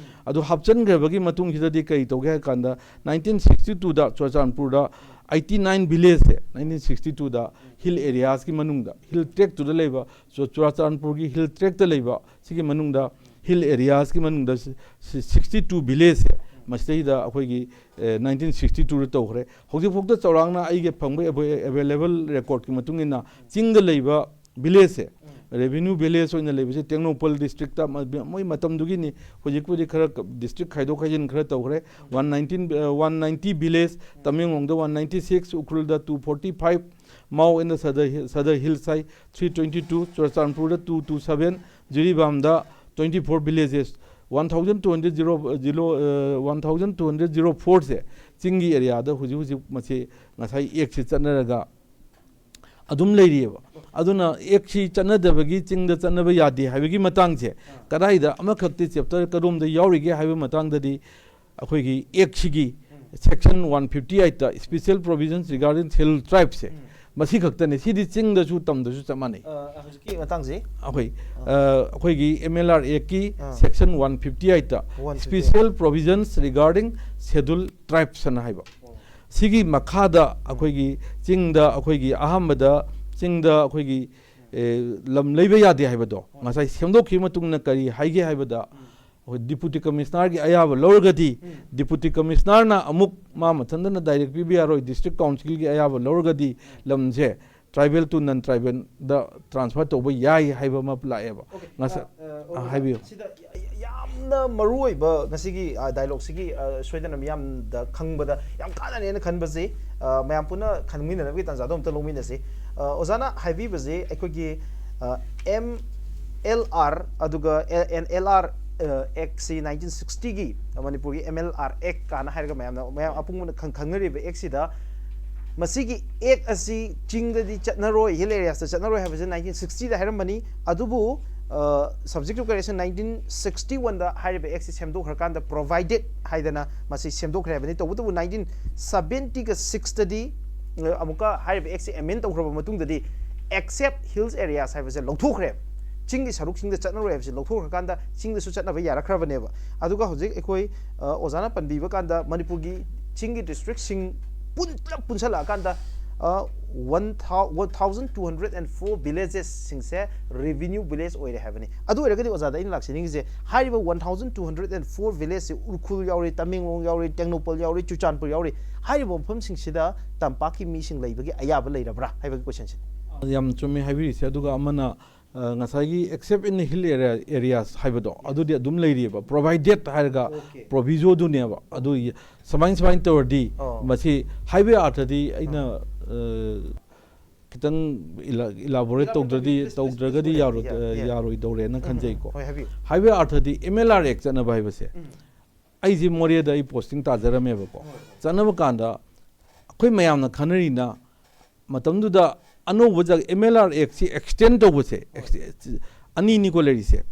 ꯑꯗꯨ ꯍꯥꯞꯆꯤꯟꯈ꯭ꯔꯕꯒꯤ ꯃꯇꯨꯡꯁꯤꯗꯗꯤ ꯀꯔꯤ ꯇꯧꯒꯦ ꯍꯥꯏ ꯀꯥꯟꯗ, ꯅꯥꯏꯟꯇꯤꯟ ꯁꯤꯛꯁꯇꯤ ꯇꯨꯗ ꯆꯨꯔꯆꯥꯟꯄꯨꯔꯗ ꯑꯩꯠꯇꯤ ꯅꯥꯏꯟ ꯚꯤꯂꯦꯖꯁꯦ ꯅꯥꯏꯟꯇꯤꯟ ꯁꯤꯛꯁꯇꯤ ꯇꯨꯗ ꯍꯤꯜ ꯑꯦꯔꯤꯌꯥꯁꯀꯤ ꯃꯅꯨꯡꯗ, ꯍꯤꯜ ꯇ꯭ꯔꯦꯛꯇꯨꯗ ꯂꯩꯕ, ꯆꯨ-, ꯆꯨꯔꯆꯥꯟꯄꯨꯔꯒꯤ ꯍꯤꯜ ꯇ꯭ꯔꯦꯛꯇ ꯂꯩꯕ ꯁꯤꯒꯤ ꯃꯅꯨꯡꯗ, ꯍꯤꯜ ꯑꯦꯔꯤꯌꯥꯁꯀꯤ ꯃꯅꯨꯡꯗ ꯁꯤꯛꯁꯇꯤ ꯇꯨ ꯚꯤꯂꯦꯖꯁꯦ ꯃꯁꯤꯗꯩꯗ ꯑꯩꯈꯣꯏꯒꯤ ꯅꯥꯏꯟꯇꯤꯟ ꯁꯤꯛꯁꯇꯤ ꯇꯨꯗ ꯇꯧꯈ꯭ꯔꯦ꯫ ꯍꯧꯖꯤꯛꯐꯥꯎꯗ ꯆꯥꯎꯔꯥꯛꯅ ꯑꯩꯒꯤ ꯐꯪꯕ ꯑꯦꯚꯦꯂꯦꯕꯜ ꯔꯦꯀꯣꯔꯠꯀꯤ ꯃꯇꯨꯡ ꯏꯟꯅ ꯆꯤꯡꯗ ꯂꯩꯕ ꯚꯤꯂꯦꯖꯁꯦ, ꯔꯦꯚꯤꯅ꯭ꯌꯨ ꯚꯤꯂꯦꯖ ꯑꯣꯏꯅ ꯂꯩꯕꯁꯦ ꯇꯦꯡꯅꯧꯄꯜ ꯗꯤꯁꯇ꯭ꯔꯤꯛꯇ, ꯃ-, ꯃꯣꯏ ꯃꯇꯝꯗꯨꯒꯤꯅꯤ, ꯍꯧꯖꯤꯛꯄꯨꯗꯤ ꯈꯔ ꯗꯤꯁꯇ꯭ꯔꯤꯛ ꯈꯥꯏꯗꯣꯛ ꯈꯥꯏꯖꯤꯟ ꯈꯔ ꯇꯧꯈ꯭ꯔꯦ꯫ One nineteen, one ninety village, ꯇꯃꯦꯡꯂꯣꯡꯗ ꯋꯥꯟ ꯅꯥꯏꯟꯇꯤ ꯁꯤꯛꯁ, ꯎꯈ꯭ꯔꯨꯜꯗ two forty five, Mao and Sadar ꯍꯤ-, ꯁꯗꯔ ꯍꯤꯜꯁ ꯍꯥꯏ ꯊ꯭ꯔꯤ ꯇ꯭ꯋꯦꯟꯇꯤ ꯇꯨ, ꯆꯨꯔꯆꯥꯟꯄꯨꯔꯗ ꯇꯨ ꯇꯨ ꯁꯚꯦꯟ, ꯖꯤꯔꯤꯕꯥꯝꯗ twenty four villages, one thousand two hundred zero, zero, uh, one thousand two hundred zero ꯐꯣꯔꯁꯦ ꯆꯤꯡꯒꯤ ꯑꯦꯔꯤꯌꯥꯗ ꯍꯧꯖꯤꯛ ꯍꯧꯖꯤꯛ ꯃꯁꯤ ꯉꯁꯥꯏ ꯑꯦꯛꯁꯤ ꯆꯠꯅꯔꯒ ꯑꯗꯨꯝ ꯂꯩꯔꯤꯑꯕ꯫ ꯑꯗꯨꯅ ꯑꯦꯛꯁꯤ ꯆꯠꯅꯗꯕꯒꯤ ꯆꯤꯡꯗ ꯆꯠꯅꯕ ꯌꯥꯗꯦ ꯍꯥꯏꯕꯒꯤ ꯃꯇꯥꯡꯁꯦ ꯀꯗꯥꯏꯗ ꯑꯃꯈꯛꯇꯤ ꯆꯦꯞꯇꯔ ꯀꯔꯣꯝꯗ ꯌꯥꯎꯔꯤꯒꯦ ꯍꯥꯏꯕ ꯃꯇꯥꯡꯗꯗꯤ ꯑꯩꯈꯣꯏꯒꯤ ꯑꯦꯛꯁꯤꯒꯤ section one fifty eight, special provisions regarding scheduled tribesꯁꯦ ꯃꯁꯤ ꯈꯛꯇꯅꯤ꯫ ꯁꯤꯗꯤ ꯆꯤꯡꯗꯁꯨ ꯇꯝꯗꯁꯨ ꯆꯞ ꯃꯥꯟꯅꯩ꯫ ꯑ, ꯍꯧꯖꯤꯛꯀꯤ ꯃꯇꯥꯡꯁꯦ ꯑꯩꯈꯣꯏ, ꯑ, ꯑꯩꯈꯣꯏꯒꯤ ꯑꯦꯝ ꯑꯦꯜ ꯑꯥꯔ ꯑꯦꯛꯀꯤ ꯑꯥ. section one fifty eightꯇ One fifty eight. Special provisions regarding scheduled tribes ꯑꯅ ꯍꯥꯏꯕ, ꯁꯤꯒꯤ ꯃꯈꯥꯗ ꯑꯩꯈꯣꯏꯒꯤ ꯆꯤꯡꯗ, ꯑꯩꯈꯣꯏꯒꯤ ꯑꯍꯥꯟꯕꯗ ꯆꯤꯡꯗ ꯑꯩꯈꯣꯏꯒꯤ, ꯑꯦ, ꯂꯝ ꯂꯩꯕ ꯌꯥꯗꯦ ꯍꯥꯏꯕꯗꯣ ꯉꯁꯥꯏ ꯁꯦꯝꯗꯣꯛꯈꯤꯕ ꯃꯇꯨꯡꯗ ꯀꯔꯤ ꯍꯥꯏꯒꯦ ꯍꯥꯏꯕꯗ, ꯑꯩꯈꯣꯏ ꯗꯤꯄꯨꯇꯤ ꯀꯃꯤꯁꯅꯔꯒꯤ ꯑꯌꯥꯕ ꯂꯧꯔꯒꯗꯤ, ꯗꯤꯄꯨꯇꯤ ꯀꯃꯤꯁꯅꯔꯅ ꯑꯃꯨꯛ ꯃꯥ ꯃꯊꯟꯇꯅ ꯗꯥꯏꯔꯦꯛ ꯄꯤꯕ ꯌꯥꯔꯣꯏ, ꯗꯤꯁꯇ꯭ꯔꯤꯛ ꯀꯥꯎꯟꯁꯤꯜꯒꯤ ꯑꯌꯥꯕ ꯂꯧꯔꯒꯗꯤ ꯂꯝꯁꯦ tribal to non tribalꯗ transfer ꯇꯧꯕ ꯌꯥꯏ ꯍꯥꯏꯕ ꯑꯃ ꯂꯥꯛꯑꯦꯕ꯫ Okay, ꯉꯁꯥꯏ ꯑ, ꯑ, ꯑ, ꯑꯣꯖꯥ, ꯍꯥꯏꯕꯤꯌꯨ꯫ ꯁꯤꯗ ꯌꯥꯝꯅ ꯃꯔꯨꯑꯣꯏꯕ ꯉꯁꯤꯒꯤ, ꯑ, dialogueꯁꯤꯒꯤ, ꯑ, ꯁꯣꯏꯗꯅ ꯃꯤꯌꯥꯝꯗ ꯈꯪꯕꯗ ꯌꯥꯝ ꯀꯥꯟꯅꯅꯦꯅ ꯈꯟꯕꯁꯤ, ꯑ, ꯃꯌꯥꯝ ꯄꯨꯟꯅ ꯈꯪꯃꯤꯟꯅꯅꯕꯒꯤ ꯇꯥꯟꯖꯥꯗꯣ ꯑꯝꯇ ꯂꯧꯃꯤꯟꯅꯁꯤ꯫ ꯑ, ꯑꯣꯖꯥꯅ ꯍꯥꯏꯕꯤꯕꯁꯦ ꯑꯩꯈꯣꯏꯒꯤ, ꯑ, ꯑꯦꯝ ꯑꯦꯜ ꯑꯥꯔ ꯑꯗꯨꯒ ꯑꯦꯟ ꯑꯦꯜ ꯑꯥꯔ ꯑꯦꯛꯁꯤ ꯅꯥꯏꯟꯇꯤꯟ ꯁꯤꯛꯁꯇꯤꯒꯤ ꯃꯅꯤꯄꯨꯔꯒꯤ ꯑꯦꯝ ꯑꯦꯜ ꯑꯥꯔ ꯑꯦꯛ ꯀꯥꯏꯅ ꯍꯥꯏꯔꯒ ꯃꯌꯥꯝꯅ, ꯃꯌꯥꯝ ꯑꯄꯨꯝꯕꯅ ꯈꯪ-, ꯈꯪꯅꯔꯤꯕ ꯑꯦꯛꯁꯤꯗ ꯃꯁꯤꯒꯤ ꯑꯦꯛ ꯑꯁꯤ ꯆꯤꯡꯗꯗꯤ ꯆꯠꯅꯔꯣꯏ, ꯍꯤꯜ ꯑꯦꯔꯤꯌꯥꯁꯇ ꯆꯠꯅꯔꯣꯏ ꯍꯥꯏꯕꯁꯦ ꯅꯥꯏꯟꯇꯤꯟ ꯁꯤꯛꯁꯇꯤꯗ ꯍꯥꯏꯔꯝꯕꯅꯤ꯫ ꯑꯗꯨꯕꯨ subject two correction, nineteen sixty ꯋꯥꯟꯗ ꯍꯥꯏꯔꯤꯕ ꯑꯦꯛꯁꯤ ꯁꯦꯝꯗꯣꯛꯈ꯭ꯔꯀꯥꯟꯗ ꯄ꯭ꯔꯣꯚꯥꯏꯗꯦꯠ ꯍꯥꯏꯗꯅ ꯃꯁꯤ ꯁꯦꯝꯗꯣꯛꯈ꯭ꯔꯦ ꯍꯥꯏꯕꯅꯤ꯫ ꯇꯧꯕꯇꯕꯨ ꯅꯥꯏꯟꯇꯤꯟ ꯁꯕꯦꯟꯇꯤꯒ ꯁꯤꯛꯁꯇꯗꯤ ꯑꯃꯨꯛꯀ ꯍꯥꯏꯔꯤꯕ ꯑꯦꯛꯁꯤ ꯑꯦꯃꯦꯟ ꯇꯧꯈ꯭ꯔꯕ ꯃꯇꯨꯡꯗꯗꯤ ꯑꯦꯛꯁꯦꯞ ꯍꯤꯜꯁ ꯑꯦꯔꯤꯌꯥꯁ ꯍꯥꯏꯕꯁꯦ ꯂꯧꯊꯣꯛꯈ꯭ꯔꯦ꯫ ꯆꯤꯡꯒꯤ ꯁꯔꯨꯛꯁꯤꯡꯗ ꯆꯠꯅꯔꯣꯏ ꯍꯥꯏꯕꯁꯦ ꯂꯧꯊꯣꯛꯈ꯭ꯔꯀꯥꯟꯗ ꯆꯤꯡꯗꯁꯨ ꯆꯠꯅꯕ ꯌꯥꯔꯛꯈ꯭ꯔꯕꯅꯦꯕ꯫ ꯑꯗꯨꯒ ꯍꯧꯖꯤꯛ ꯑꯩꯈꯣꯏ ꯑ, ꯑꯣꯖꯥꯅ ꯄꯟꯕꯤꯕ ꯀꯥꯟꯗ ꯃꯅꯤꯄꯨꯔꯒꯤ ꯆꯤꯡꯒꯤ ꯗꯤꯁꯇ꯭ꯔꯤꯛꯁꯤꯡ ꯄꯨꯟ ꯄꯨꯂꯞ ꯄꯨꯟꯁꯜꯂꯛꯑꯀꯥꯟꯗ ꯋꯥꯟ ꯊꯥꯎ one thousand two hundred and four ꯚꯤꯂꯦꯖꯦꯁꯁꯤꯡꯁꯦ ꯔꯦꯚꯤꯅ꯭ꯌꯨ ꯚꯤꯂꯦꯖ ꯑꯣꯏꯔꯦ ꯍꯥꯏꯕꯅꯤ꯫ ꯑꯗꯨ ꯑꯣꯏꯔꯒꯗꯤ ꯑꯣꯖꯥꯗ ꯑꯩꯅ ꯂꯥꯛꯆꯅꯤꯡꯉꯤꯁꯦ, ꯍꯥꯏꯔꯤꯕ one thousand two hundred and four ꯚꯤꯂꯦꯖꯁꯦ ꯎꯈ꯭ꯔꯨꯜ ꯌꯥꯎꯔꯤ, ꯇꯃꯦꯡꯂꯣꯡ ꯌꯥꯎꯔꯤ, ꯇꯦꯡꯅꯧꯄꯜ ꯌꯥꯎꯔꯤ, ꯆꯨꯔꯆꯥꯟꯄꯨꯔ ꯌꯥꯎꯔꯤ, ꯍꯥꯏꯔꯤꯕ ꯃꯐꯝꯁꯤꯡꯁꯤꯗ ꯇꯝꯄꯥꯛꯀꯤ ꯃꯤꯁꯤꯡ ꯂꯩꯕꯒꯤ ꯑꯌꯥꯕ ꯂꯩꯔꯕ꯭ꯔꯥ ꯍꯥꯏꯕꯒꯤ ꯀꯣꯏꯁꯟꯁꯤꯅꯤ꯫ ꯌꯥꯝ ꯆꯨꯝꯃꯦ ꯍꯥꯏꯕꯤꯔꯤꯁꯦ꯫ ꯑꯗꯨꯒ ꯑꯃꯅ ꯑ, ꯉꯁꯥꯏꯒꯤ except in the hill area areas ꯍꯥꯏꯕꯗꯣ ꯑꯗꯨꯗꯤ ꯑꯗꯨꯝ ꯂꯩꯔꯤꯑꯕ꯫ ꯄ꯭ꯔꯣꯚꯥꯏꯗꯦꯠ ꯍꯥꯏꯔꯒ Okay. ꯄ꯭ꯔꯣꯚꯤꯖꯣꯗꯨꯅꯦꯕ꯫ ꯑꯗꯨ ꯁꯨꯃꯥꯏꯅ ꯁꯨꯃꯥꯏꯅ ꯇꯧꯔꯗꯤ ꯑꯣ. ꯃꯁꯤ ꯍꯥꯏꯕꯒꯤ ꯑꯥꯔꯊꯗꯤ ꯑꯩꯅ ꯑ, ꯈꯤꯇꯪ ꯏꯂꯥꯕꯣꯔꯦꯠ ꯇꯧꯗ꯭ꯔꯗꯤ Elaborate ꯇꯧꯕꯤꯌꯨ, please, please, ꯇꯧꯗ꯭ꯔꯒꯗꯤ please. ꯌꯥꯔꯣꯏ Yeah, yeah. ꯌꯥꯔꯣꯏꯗꯧꯔꯦꯅ ꯈꯟꯖꯩꯀꯣ꯫ ꯍꯣꯏ, ꯍꯥꯏꯕꯤꯌꯨ꯫ ꯍꯥꯏꯕꯒꯤ ꯑꯥꯔꯊꯗꯤ ꯑꯦꯝ ꯑꯦꯜ ꯑꯥꯔ ꯑꯦꯛ ꯆꯠꯅꯕ ꯍꯥꯏꯕꯁꯦ ꯑꯩꯁꯦ ꯃꯣꯔꯦꯗ ꯑꯩ ꯄꯣꯁꯇꯤꯡ ꯇꯥꯖꯔꯝꯃꯦꯕꯀꯣ꯫ ꯆꯠꯅꯕ ꯀꯥꯟꯗ ꯑꯩꯈꯣꯏ ꯃꯌꯥꯝꯅ ꯈꯟꯅꯔꯤꯅ ꯃꯇꯝꯗꯨꯗ ꯑꯅꯧꯕ ꯑꯦꯝ ꯑꯦꯜ ꯑꯥꯔ ꯑꯦꯛꯁꯤ ꯑꯦꯛꯁꯇꯦꯟ ꯇꯧꯕꯁꯦ, ꯑꯦꯛꯁ-, ꯑꯅꯤꯅꯤꯀꯣ ꯂꯩꯔꯤꯁꯦ꯫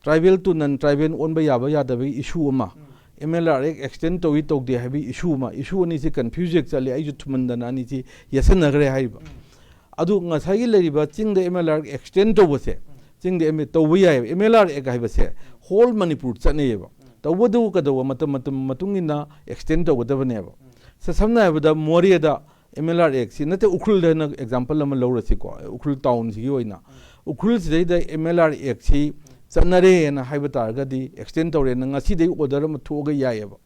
Tribal to non tribal ꯑꯣꯟꯕ ꯌꯥꯕ ꯌꯥꯗꯕꯒꯤ ꯏꯁꯨ ꯑꯃ, ꯑꯦꯝ ꯑꯦꯜ ꯑꯥꯔ ꯑꯦꯛ ꯑꯦꯛꯁꯇꯦꯟ ꯇꯧꯏ ꯇꯧꯗꯦ ꯍꯥꯏꯕꯒꯤ ꯏꯁꯨ ꯑꯃ꯫ ꯏꯁꯨ ꯑꯅꯤꯁꯤ ꯀꯟꯐ꯭ꯌꯨꯖ ꯍꯦꯛ ꯆꯠꯂꯤ꯫ ꯑꯩꯁꯨ ꯊꯨꯃꯟꯗꯅ ꯑꯅꯤꯁꯤ ꯌꯦꯠꯁꯟꯅꯈ꯭ꯔꯦ ꯍꯥꯏꯔꯤꯕ꯫ ꯑꯗꯨ ꯉꯁꯥꯏꯒꯤ ꯂꯩꯔꯤꯕ ꯆꯤꯡꯗ ꯑꯦꯝ ꯑꯦꯜ ꯑꯥꯔ ꯑꯦꯛꯁꯇꯦꯟ ꯇꯧꯕꯁꯦ, ꯆꯤꯡꯗ ꯑꯦꯝ ꯑꯦ ꯇꯧꯕ ꯌꯥꯏꯑꯕ꯫ ꯑꯦꯝ ꯑꯦꯜ ꯑꯥꯔ ꯑꯦꯛ ꯍꯥꯏꯕꯁꯦ ꯍꯣꯜ ꯃꯅꯤꯄꯨꯔ ꯆꯠꯅꯩꯌꯦꯕ꯫ ꯇꯧꯕꯇꯕꯨ ꯀꯩꯗꯧꯕ ꯃꯇꯝ ꯃꯇꯝ ꯃꯇꯨꯡ ꯏꯟꯅ ꯑꯦꯛꯁꯇꯦꯟ ꯇꯧꯒꯗꯕꯅꯦꯕ꯫ ꯁ-, ꯁꯝꯅ ꯍꯥꯏꯔꯕꯗ ꯃꯣꯔꯦꯗ ꯑꯦꯝ ꯑꯦꯜ ꯑꯥꯔ ꯑꯦꯛꯁꯤ ꯅꯠꯇꯦ, ꯎꯈ꯭ꯔꯨꯜꯗ ꯍꯥꯏꯅ ꯑꯦꯛꯖꯥꯝꯄꯜ ꯑꯃ ꯂꯧꯔꯁꯤꯀꯣ, ꯎꯈ꯭ꯔꯨꯜ ꯇꯥꯎꯟꯁꯤꯒꯤ ꯑꯣꯏꯅ꯫ ꯎꯈ꯭ꯔꯨꯜꯁꯤꯗꯩꯗ ꯑꯦꯝ ꯑꯦꯜ ꯑꯥꯔ ꯑꯦꯛꯁꯤ ꯆꯠꯅꯔꯦꯅ ꯍꯥꯏꯕ ꯇꯥꯔꯒꯗꯤ ꯑꯦꯛꯁꯇꯦꯟ ꯇꯧꯔꯦꯅ ꯉꯁꯤꯗꯒꯤ ꯑꯣꯔꯗꯔ ꯑꯃ ꯊꯣꯛꯑꯒ ꯌꯥꯏꯑꯕ꯫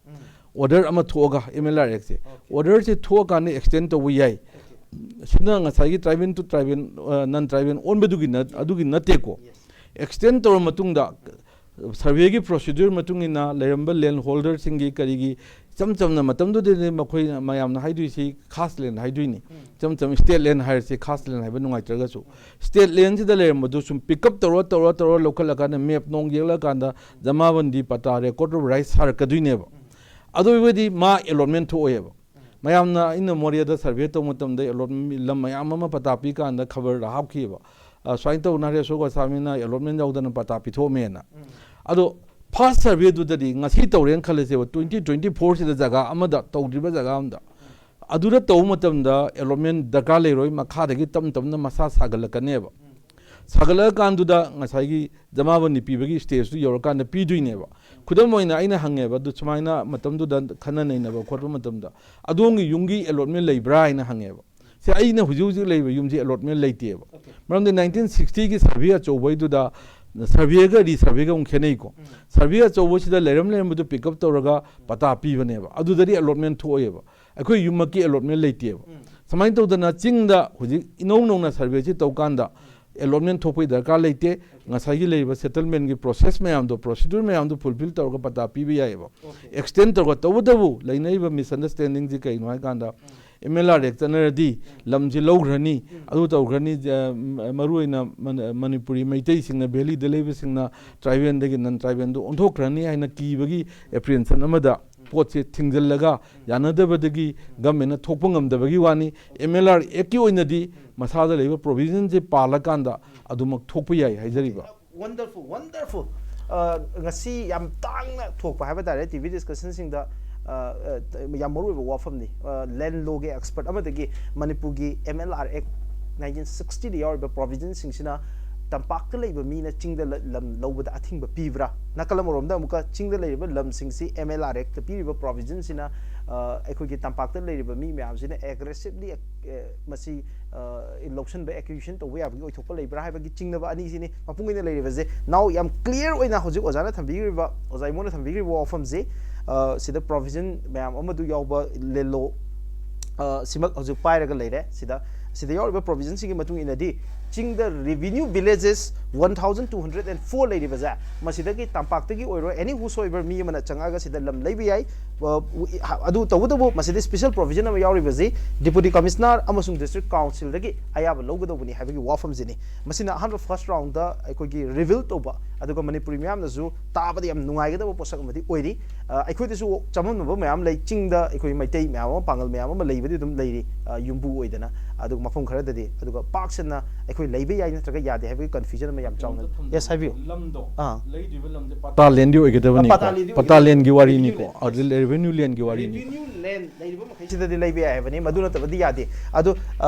ꯑꯣꯔꯗꯔ ꯑꯃ ꯊꯣꯛꯑꯒ ꯑꯦꯝ ꯑꯦꯜ ꯑꯥꯔ ꯑꯦꯛꯁꯦ, ꯑꯣꯔꯗꯔꯁꯦ ꯊꯣꯛꯑꯀꯥꯟꯗ ꯑꯦꯛꯁꯇꯦꯟ ꯇꯧꯕ ꯌꯥꯏ꯫ ꯁꯤꯅ ꯉꯁꯥꯏꯒꯤ tribal to tribal, ꯑ, non tribal ꯑꯣꯟꯕꯗꯨꯒꯤ ꯅꯠ-, ꯑꯗꯨꯒꯤ ꯅꯠꯇꯦꯀꯣ꯫ ꯑꯦꯛꯁꯇꯦꯟ ꯇꯧꯔ ꯃꯇꯨꯡꯗ ꯁꯔꯚꯦꯒꯤ ꯄ꯭ꯔꯣꯁꯤꯗ꯭ꯌꯨꯔ ꯃꯇꯨꯡ ꯏꯟꯅ ꯂꯩꯔꯝꯕ ꯂꯦꯟ ꯍꯣꯜꯗꯔꯁꯤꯡꯒꯤ ꯀꯔꯤꯒꯤ ꯏꯆꯝ ꯆꯝꯅ ꯃꯇꯝꯗꯨꯗꯗꯤ ꯃꯈꯣꯏꯅ ꯃꯌꯥꯝꯅ ꯍꯥꯏꯗꯣꯏꯁꯤ ꯈꯥꯁ ꯂꯦꯟ ꯍꯥꯏꯗꯣꯏꯅꯤ꯫ ꯏꯆꯝ ꯆꯝ ꯁ꯭ꯇꯦꯠ ꯂꯦꯟ ꯍꯥꯏꯔꯁꯤ, ꯈꯥꯁ ꯂꯦꯟ ꯍꯥꯏꯕ ꯅꯨꯡꯉꯥꯏꯇ꯭ꯔꯒꯁꯨ ꯁ꯭ꯇꯦꯠ ꯂꯦꯟꯁꯤꯗ ꯂꯩꯔꯝꯕꯗꯨ ꯁꯨꯝ ꯄꯤꯛ ꯑꯞ ꯇꯧꯔ ꯇꯧꯔ ꯇꯧꯔ ꯂꯧꯈꯠꯂꯀꯥꯟꯗ ꯃꯦꯞ ꯅꯣꯡ ꯌꯦꯛꯂꯀꯥꯟꯗ ꯖꯃꯥꯕꯟꯗꯤ ꯄꯇꯥ record of right ꯁꯥꯔꯛꯀꯗꯣꯏꯅꯦꯕ꯫ ꯑꯗꯨ ꯑꯣꯏꯕꯗꯤ ꯃꯥ ꯑꯦꯂꯣꯠꯃꯦꯟ ꯊꯣꯛꯑꯣꯏꯕ꯫ ꯃꯌꯥꯝꯅ, ꯑꯩꯅ ꯃꯣꯔꯦꯗ ꯁꯔꯚꯦ ꯇꯧꯕ ꯃꯇꯝꯗ ꯑꯦꯂꯣꯠ ꯂꯝ ꯃꯌꯥꯝ ꯑꯃ ꯄꯇꯥ ꯄꯤꯀꯥꯟꯗ ꯈꯕꯔꯗ ꯍꯥꯞꯈꯤꯕ, ꯑ, ꯁꯨꯃꯥꯏꯅ ꯇꯧꯗꯅ ꯍꯔꯦꯁ ꯒꯣꯁꯥꯃꯤꯅ ꯑꯦꯂꯣꯠꯃꯦꯟ ꯌꯥꯎꯗꯅ ꯄꯇꯥ ꯄꯤꯊꯣꯛꯑꯝꯃꯦꯅ꯫ ꯑꯗꯣ ꯐꯥꯔꯁ ꯁꯔꯚꯦꯗꯨꯗꯗꯤ ꯉꯁꯤ ꯇꯧꯔꯦꯅ ꯈꯜꯂꯁꯦꯕ, ꯇ꯭ꯋꯦꯟꯇꯤ ꯇ꯭ꯋꯦꯟꯇꯤ ꯐꯣꯔꯁꯤꯗ ꯖꯒꯥ ꯑꯃꯗ, ꯇꯧꯗ꯭ꯔꯤꯕ ꯖꯒꯥ ꯑꯃꯗ, ꯑꯗꯨꯗ ꯇꯧꯕ ꯃꯇꯝꯗ ꯑꯦꯂꯣꯠꯃꯦꯟ ꯗꯔꯀꯥꯔ ꯂꯩꯔꯣꯏ, ꯃꯈꯥꯗꯒꯤ ꯇꯞ ꯇꯞꯅ ꯃꯁꯥ ꯁꯥꯒꯠꯂꯛꯀꯅꯦꯕ꯫ ꯁꯥꯒꯠꯂꯛꯑꯀꯥꯟꯗꯨꯗ ꯉꯁꯥꯏꯒꯤ ꯖꯃꯥꯕꯟꯗꯤ ꯄꯤꯕꯒꯤ ꯁ꯭ꯇꯦꯖꯇꯨ ꯌꯧꯔꯀꯥꯟꯗ ꯄꯤꯗꯣꯏꯅꯦꯕ꯫ ꯈꯨꯗꯝ ꯑꯣꯏꯅ ꯑꯩꯅ ꯍꯪꯉꯦꯕ, ꯑꯗꯨ ꯁꯨꯃꯥꯏꯅ ꯃꯇꯝꯗꯨꯗ ꯈꯟꯅ ꯅꯩꯅꯕ ꯈꯣꯠꯄ ꯃꯇꯝꯗ, "ꯑꯗꯣꯝꯒꯤ ꯌꯨꯝꯒꯤ ꯑꯦꯂꯣꯠꯃꯦꯟ ꯂꯩꯕ꯭ꯔꯥ?" ꯍꯥꯏꯅ ꯍꯪꯉꯦꯕ꯫ ꯁꯤ ꯑꯩꯅ ꯍꯧꯖꯤꯛ ꯍꯧꯖꯤꯛ ꯂꯩꯔꯤꯕ ꯌꯨꯝꯁꯤ ꯑꯦꯂꯣꯠꯃꯦꯟ ꯂꯩꯇꯦꯕ꯫ ꯃꯔꯝꯗꯤ ꯅꯥꯏꯟꯇꯤꯟ ꯁꯤꯛꯁꯇꯤꯒꯤ ꯁꯔꯚꯦ ꯑꯆꯧꯕꯩꯗꯨꯗ, ꯁꯔꯚꯦꯒ ꯔꯤꯁꯔꯚꯦꯒ ꯑꯃꯨꯛ ꯈꯦꯠꯅꯩꯀꯣ꯫ ꯁꯔꯚꯦ ꯑꯆꯧꯕꯁꯤꯗ ꯂꯩꯔꯝ ꯂꯩꯔꯝꯕꯗꯨ ꯄꯤꯛ ꯑꯞ ꯇꯧꯔꯒ ꯄꯇꯥ ꯄꯤꯕꯅꯦꯕ, ꯑꯗꯨꯗꯗꯤ ꯑꯦꯂꯣꯠꯃꯦꯟ ꯊꯣꯛꯑꯦꯕ꯫ ꯑꯩꯈꯣꯏ ꯌꯨꯝꯃꯛꯀꯤ ꯑꯦꯂꯣꯠꯃꯦꯟ ꯂꯩꯇꯦꯕ꯫ ꯁꯨꯃꯥꯏꯅ ꯇꯧꯗꯅ ꯆꯤꯡꯗ ꯍꯧꯖꯤꯛ ꯏꯅꯧ ꯅꯧꯅ ꯁꯔꯚꯦꯁꯤ ꯇꯧꯀꯥꯟꯗ ꯑꯦꯂꯣꯠꯃꯦꯟ ꯊꯣꯛꯄꯒꯤ ꯗꯔꯀꯥꯔ ꯂꯩꯇꯦ꯫ ꯉꯁꯥꯏꯒꯤ ꯂꯩꯔꯤꯕ ꯁꯦꯇꯜꯃꯦꯟꯒꯤ ꯄ꯭ꯔꯣꯁꯦꯁ ꯃꯌꯥꯝꯗꯣ, ꯄ꯭ꯔꯣꯁꯤꯗ꯭ꯌꯨꯔ ꯃꯌꯥꯝꯗꯣ ꯐꯨꯜꯐꯤꯜ ꯇꯧꯔꯒ ꯄꯇꯥ ꯄꯤꯕ ꯌꯥꯏꯑꯕ꯫ ꯑꯦꯛꯁꯇꯦꯟ ꯇꯧꯔꯒ, ꯇꯧꯕꯇꯕꯨ ꯂꯩꯅꯔꯤꯕ ꯃꯤꯁꯑꯟꯗꯔꯁꯇꯦꯟꯗꯤꯡꯁꯤ ꯀꯩꯅꯣ ꯍꯥꯏꯀꯥꯟꯗ, ꯑꯦꯝ ꯑꯦꯜ ꯑꯥꯔ ꯑꯦꯛ ꯆꯠꯅꯔꯗꯤ ꯂꯝꯁꯤ ꯂꯧꯈ꯭ꯔꯅꯤ, ꯑꯗꯨ ꯇꯧꯈ꯭ꯔꯅꯤ, ꯑ, ꯃ-, ꯃꯔꯨꯑꯣꯏꯅ ꯃꯅ-, ꯃꯅꯤꯄꯨꯔꯤ ꯃꯩꯇꯩꯁꯤꯡꯅ, ꯚꯦꯂꯤꯗ ꯂꯩꯕꯁꯤꯡꯅ ꯇ꯭ꯔꯥꯏꯕꯦꯜꯗꯒꯤ ꯅꯟ ꯇ꯭ꯔꯥꯏꯕꯦꯜꯗ ꯑꯣꯟꯊꯣꯛꯈ꯭ꯔꯅꯤ ꯍꯥꯏꯅ ꯀꯤꯕꯒꯤ ꯑꯦꯄ꯭ꯔꯤꯍꯦꯟꯁꯟ ꯑꯃꯗ ꯄꯣꯠꯁꯦ ꯊꯤꯡꯖꯤꯜꯂꯒ, ꯌꯥꯅꯗꯕꯗꯒꯤ ꯒꯃꯦꯟꯅ ꯊꯣꯛꯄ ꯉꯝꯗꯕꯒꯤ ꯋꯥꯅꯤ꯫ ꯑꯦꯝ ꯑꯦꯜ ꯑꯥꯔ ꯑꯦꯛꯀꯤ ꯑꯣꯏꯅꯗꯤ ꯃꯁꯥꯗ ꯂꯩꯕ ꯄ꯭ꯔꯣꯚꯤꯖꯟꯁꯦ ꯄꯥꯜꯂꯀꯥꯟꯗ ꯑꯗꯨꯃꯛ ꯊꯣꯛꯄ ꯌꯥꯏ ꯍꯥꯏꯖꯔꯤꯕ꯫ Wonderful, wonderful. ꯑ, ꯉꯁꯤ ꯌꯥꯝ ꯇꯥꯡꯅ ꯊꯣꯛꯄ ꯍꯥꯏꯕ ꯇꯥꯔꯦ, ꯇꯤ ꯚꯤ ꯗꯤꯁꯀꯁꯟꯁꯤꯡꯗ, ꯑ, ꯑ, ꯌꯥꯝ ꯃꯔꯨꯑꯣꯏꯕ ꯋꯥꯐꯝꯅꯤ꯫ ꯑ, ꯂꯦꯟ ꯂꯣꯒꯤ ꯑꯦꯛꯁꯄꯔꯠ ꯑꯃꯗꯒꯤ ꯃꯅꯤꯄꯨꯔꯒꯤ ꯑꯦꯝ ꯑꯦꯜ ꯑꯥꯔ ꯑꯦꯛ ꯅꯥꯏꯟꯇꯤꯟ ꯁꯤꯛꯁꯇꯤꯗ ꯌꯥꯎꯔꯤꯕ ꯄ꯭ꯔꯣꯚꯤꯖꯟꯁꯤꯡꯁꯤꯅ ꯇꯝꯄꯥꯛꯇ ꯂꯩꯕ ꯃꯤꯅ ꯆꯤꯡꯗ ꯂ-, ꯂꯝ ꯂꯧꯕꯗ ꯑꯊꯤꯡꯕ ꯄꯤꯕ꯭ꯔꯥ? ꯅꯥꯀꯜ ꯑꯃꯔꯣꯝꯗ ꯑꯃꯨꯛꯀ ꯆꯤꯡꯗ ꯂꯩꯔꯤꯕ ꯂꯝꯁꯤꯡꯁꯤ ꯑꯦꯝ ꯑꯦꯜ ꯑꯥꯔ ꯑꯦꯛꯇ ꯄꯤꯔꯤꯕ ꯄ꯭ꯔꯣꯚꯤꯖꯟꯁꯤꯅ, ꯑ, ꯑꯩꯈꯣꯏꯒꯤ ꯇꯝꯄꯥꯛꯇ ꯂꯩꯔꯤꯕ ꯃꯤ ꯃꯌꯥꯝꯁꯤꯅ ꯑꯦꯒ꯭ꯔꯦꯁꯤꯞꯂꯤ, ꯑ, ꯃꯁꯤ, ꯑ, ꯂꯧꯁꯤꯟꯕ, ꯑꯦꯀ꯭ꯌꯨꯖꯤꯁꯟ ꯇꯧꯕ ꯌꯥꯕꯒꯤ ꯑꯣꯏꯊꯣꯛꯄ ꯂꯩꯕ꯭ꯔꯥ ꯍꯥꯏꯕꯒꯤ ꯆꯤꯡꯅꯕ ꯑꯅꯤꯁꯤꯅꯤ ꯃꯄꯨꯡ ꯑꯣꯏꯅ ꯂꯩꯔꯤꯕꯁꯦ꯫ Now ꯌꯥꯝ ꯀ꯭ꯂꯤꯌꯔ ꯑꯣꯏꯅ ꯍꯧꯖꯤꯛ ꯑꯣꯖꯥꯅ ꯊꯝꯕꯤꯈ꯭ꯔꯤꯕ, ꯑꯣꯖꯥ ꯏꯃꯣꯅ ꯊꯝꯕꯤꯈ꯭ꯔꯤꯕ ꯋꯥꯐꯝꯁꯦ, ꯑ, ꯁꯤꯗ ꯄ꯭ꯔꯣꯚꯤꯖꯟ ꯃꯌꯥꯝ ꯑꯃꯗꯨ ꯌꯥꯎꯕ ꯂꯦꯟ ꯂꯣ, ꯑ, ꯁꯤꯃꯛ ꯍꯧꯖꯤꯛ ꯄꯥꯏꯔꯒ ꯂꯩꯔꯦ꯫ ꯁꯤꯗ ꯁꯤꯗ ꯌꯥꯎꯔꯤꯕ provisionꯁꯤꯡꯒꯤ ꯃꯇꯨꯡ ꯏꯟꯅꯗꯤ ꯆꯤꯡꯗ revenue villages one thousand two hundred and four ꯂꯩꯔꯤꯕꯁꯦ, ꯃꯁꯤꯗꯒꯤ ꯇꯝꯄꯥꯛꯇꯒꯤ ꯑꯣꯏꯔꯣ, any whosoever ꯃꯤ ꯑꯃꯅ ꯆꯪꯉꯛꯑꯒ ꯁꯤꯗ ꯂꯝ ꯂꯩꯕ ꯌꯥꯏ꯫ ꯑ, ꯑꯗꯨ ꯇꯧꯕꯇꯕꯨ ꯃꯁꯤꯗ special provision ꯑꯃ ꯌꯥꯎꯔꯤꯕꯁꯤ Deputy Commissioner ꯑꯃꯁꯨꯡ District Councilꯗꯒꯤ ꯑꯌꯥꯕ ꯂꯧꯒꯗꯧꯕꯅꯤ ꯍꯥꯏꯕꯒꯤ ꯋꯥꯐꯝꯁꯤꯅꯤ꯫ ꯃꯁꯤꯅ ꯑꯍꯥꯟꯕ first roundꯗ ꯑꯩꯈꯣꯏꯒꯤ reveal ꯇꯧꯕ, ꯑꯗꯨꯒ ꯃꯅꯤꯄꯨꯔꯤ ꯃꯤꯌꯥꯝꯅꯁꯨ ꯇꯥꯕꯗ ꯌꯥꯝ ꯅꯨꯡꯉꯥꯏꯒꯗꯕ ꯄꯣꯠꯁꯛ ꯑꯃꯗꯤ ꯑꯣꯏꯔꯤ꯫ ꯑ, ꯑꯩꯈꯣꯏꯗꯁꯨ ꯆꯃꯝꯅꯕ ꯃꯌꯥꯝ ꯂꯩ꯫ ꯆꯤꯡꯗ ꯑꯩꯈꯣꯏ ꯃꯩꯇꯩ ꯃꯌꯥꯝ ꯑꯃ, ꯄꯥꯡꯒꯜ ꯃꯌꯥꯝ ꯑꯃ ꯂꯩꯕꯗꯤ ꯑꯗꯨꯝ ꯂꯩꯔꯤ, ꯑ, ꯌꯨꯝꯕꯨ ꯑꯣꯏꯗꯅ꯫ ꯑꯗꯨꯒ ꯃꯐꯝ ꯈꯔꯗꯗꯤ, ꯑꯗꯨꯒ ꯄꯥꯛ ꯁꯟꯅ ꯑꯩꯈꯣꯏ ꯂꯩꯕ ꯌꯥꯏ ꯅꯠꯇ꯭ꯔꯒ ꯌꯥꯗꯦ ꯍꯥꯏꯕꯒꯤ confusion ꯑꯃ ꯌꯥꯝ ꯆꯥꯎꯅ ꯀꯩꯅꯣꯝꯇ ꯊꯝꯖꯒꯦ꯫ Yes, ꯍꯥꯏꯕꯤꯌꯨ꯫ ꯂꯝꯗꯣ, ꯑꯥ꯫ ꯂꯩꯗꯣꯏꯕ ꯂꯝꯁꯦ ꯄꯇꯥ landꯗꯤ ꯑꯣꯏꯒꯗꯕꯅꯤꯀꯣ꯫ ꯄꯇꯥ landꯗꯤ ꯄꯇꯥ ꯑꯣꯏꯒꯗꯕꯅꯤ꯫ Landꯒꯤ ꯋꯥꯔꯤꯅꯤꯀꯣ꯫ Revenue land꯫ ꯑꯗꯨ revenue landꯒꯤ ꯋꯥꯔꯤꯅꯤ꯫ Revenue land ꯂꯩꯔꯤꯕ ꯃꯈꯩꯁꯤꯗꯗꯤ ꯂꯩꯕ ꯌꯥꯏ ꯍꯥꯏꯕꯅꯤ, ꯃꯗꯨ ꯅꯠꯇꯕꯗꯤ ꯌꯥꯗꯦ꯫ ꯑꯗꯨ, ꯑ,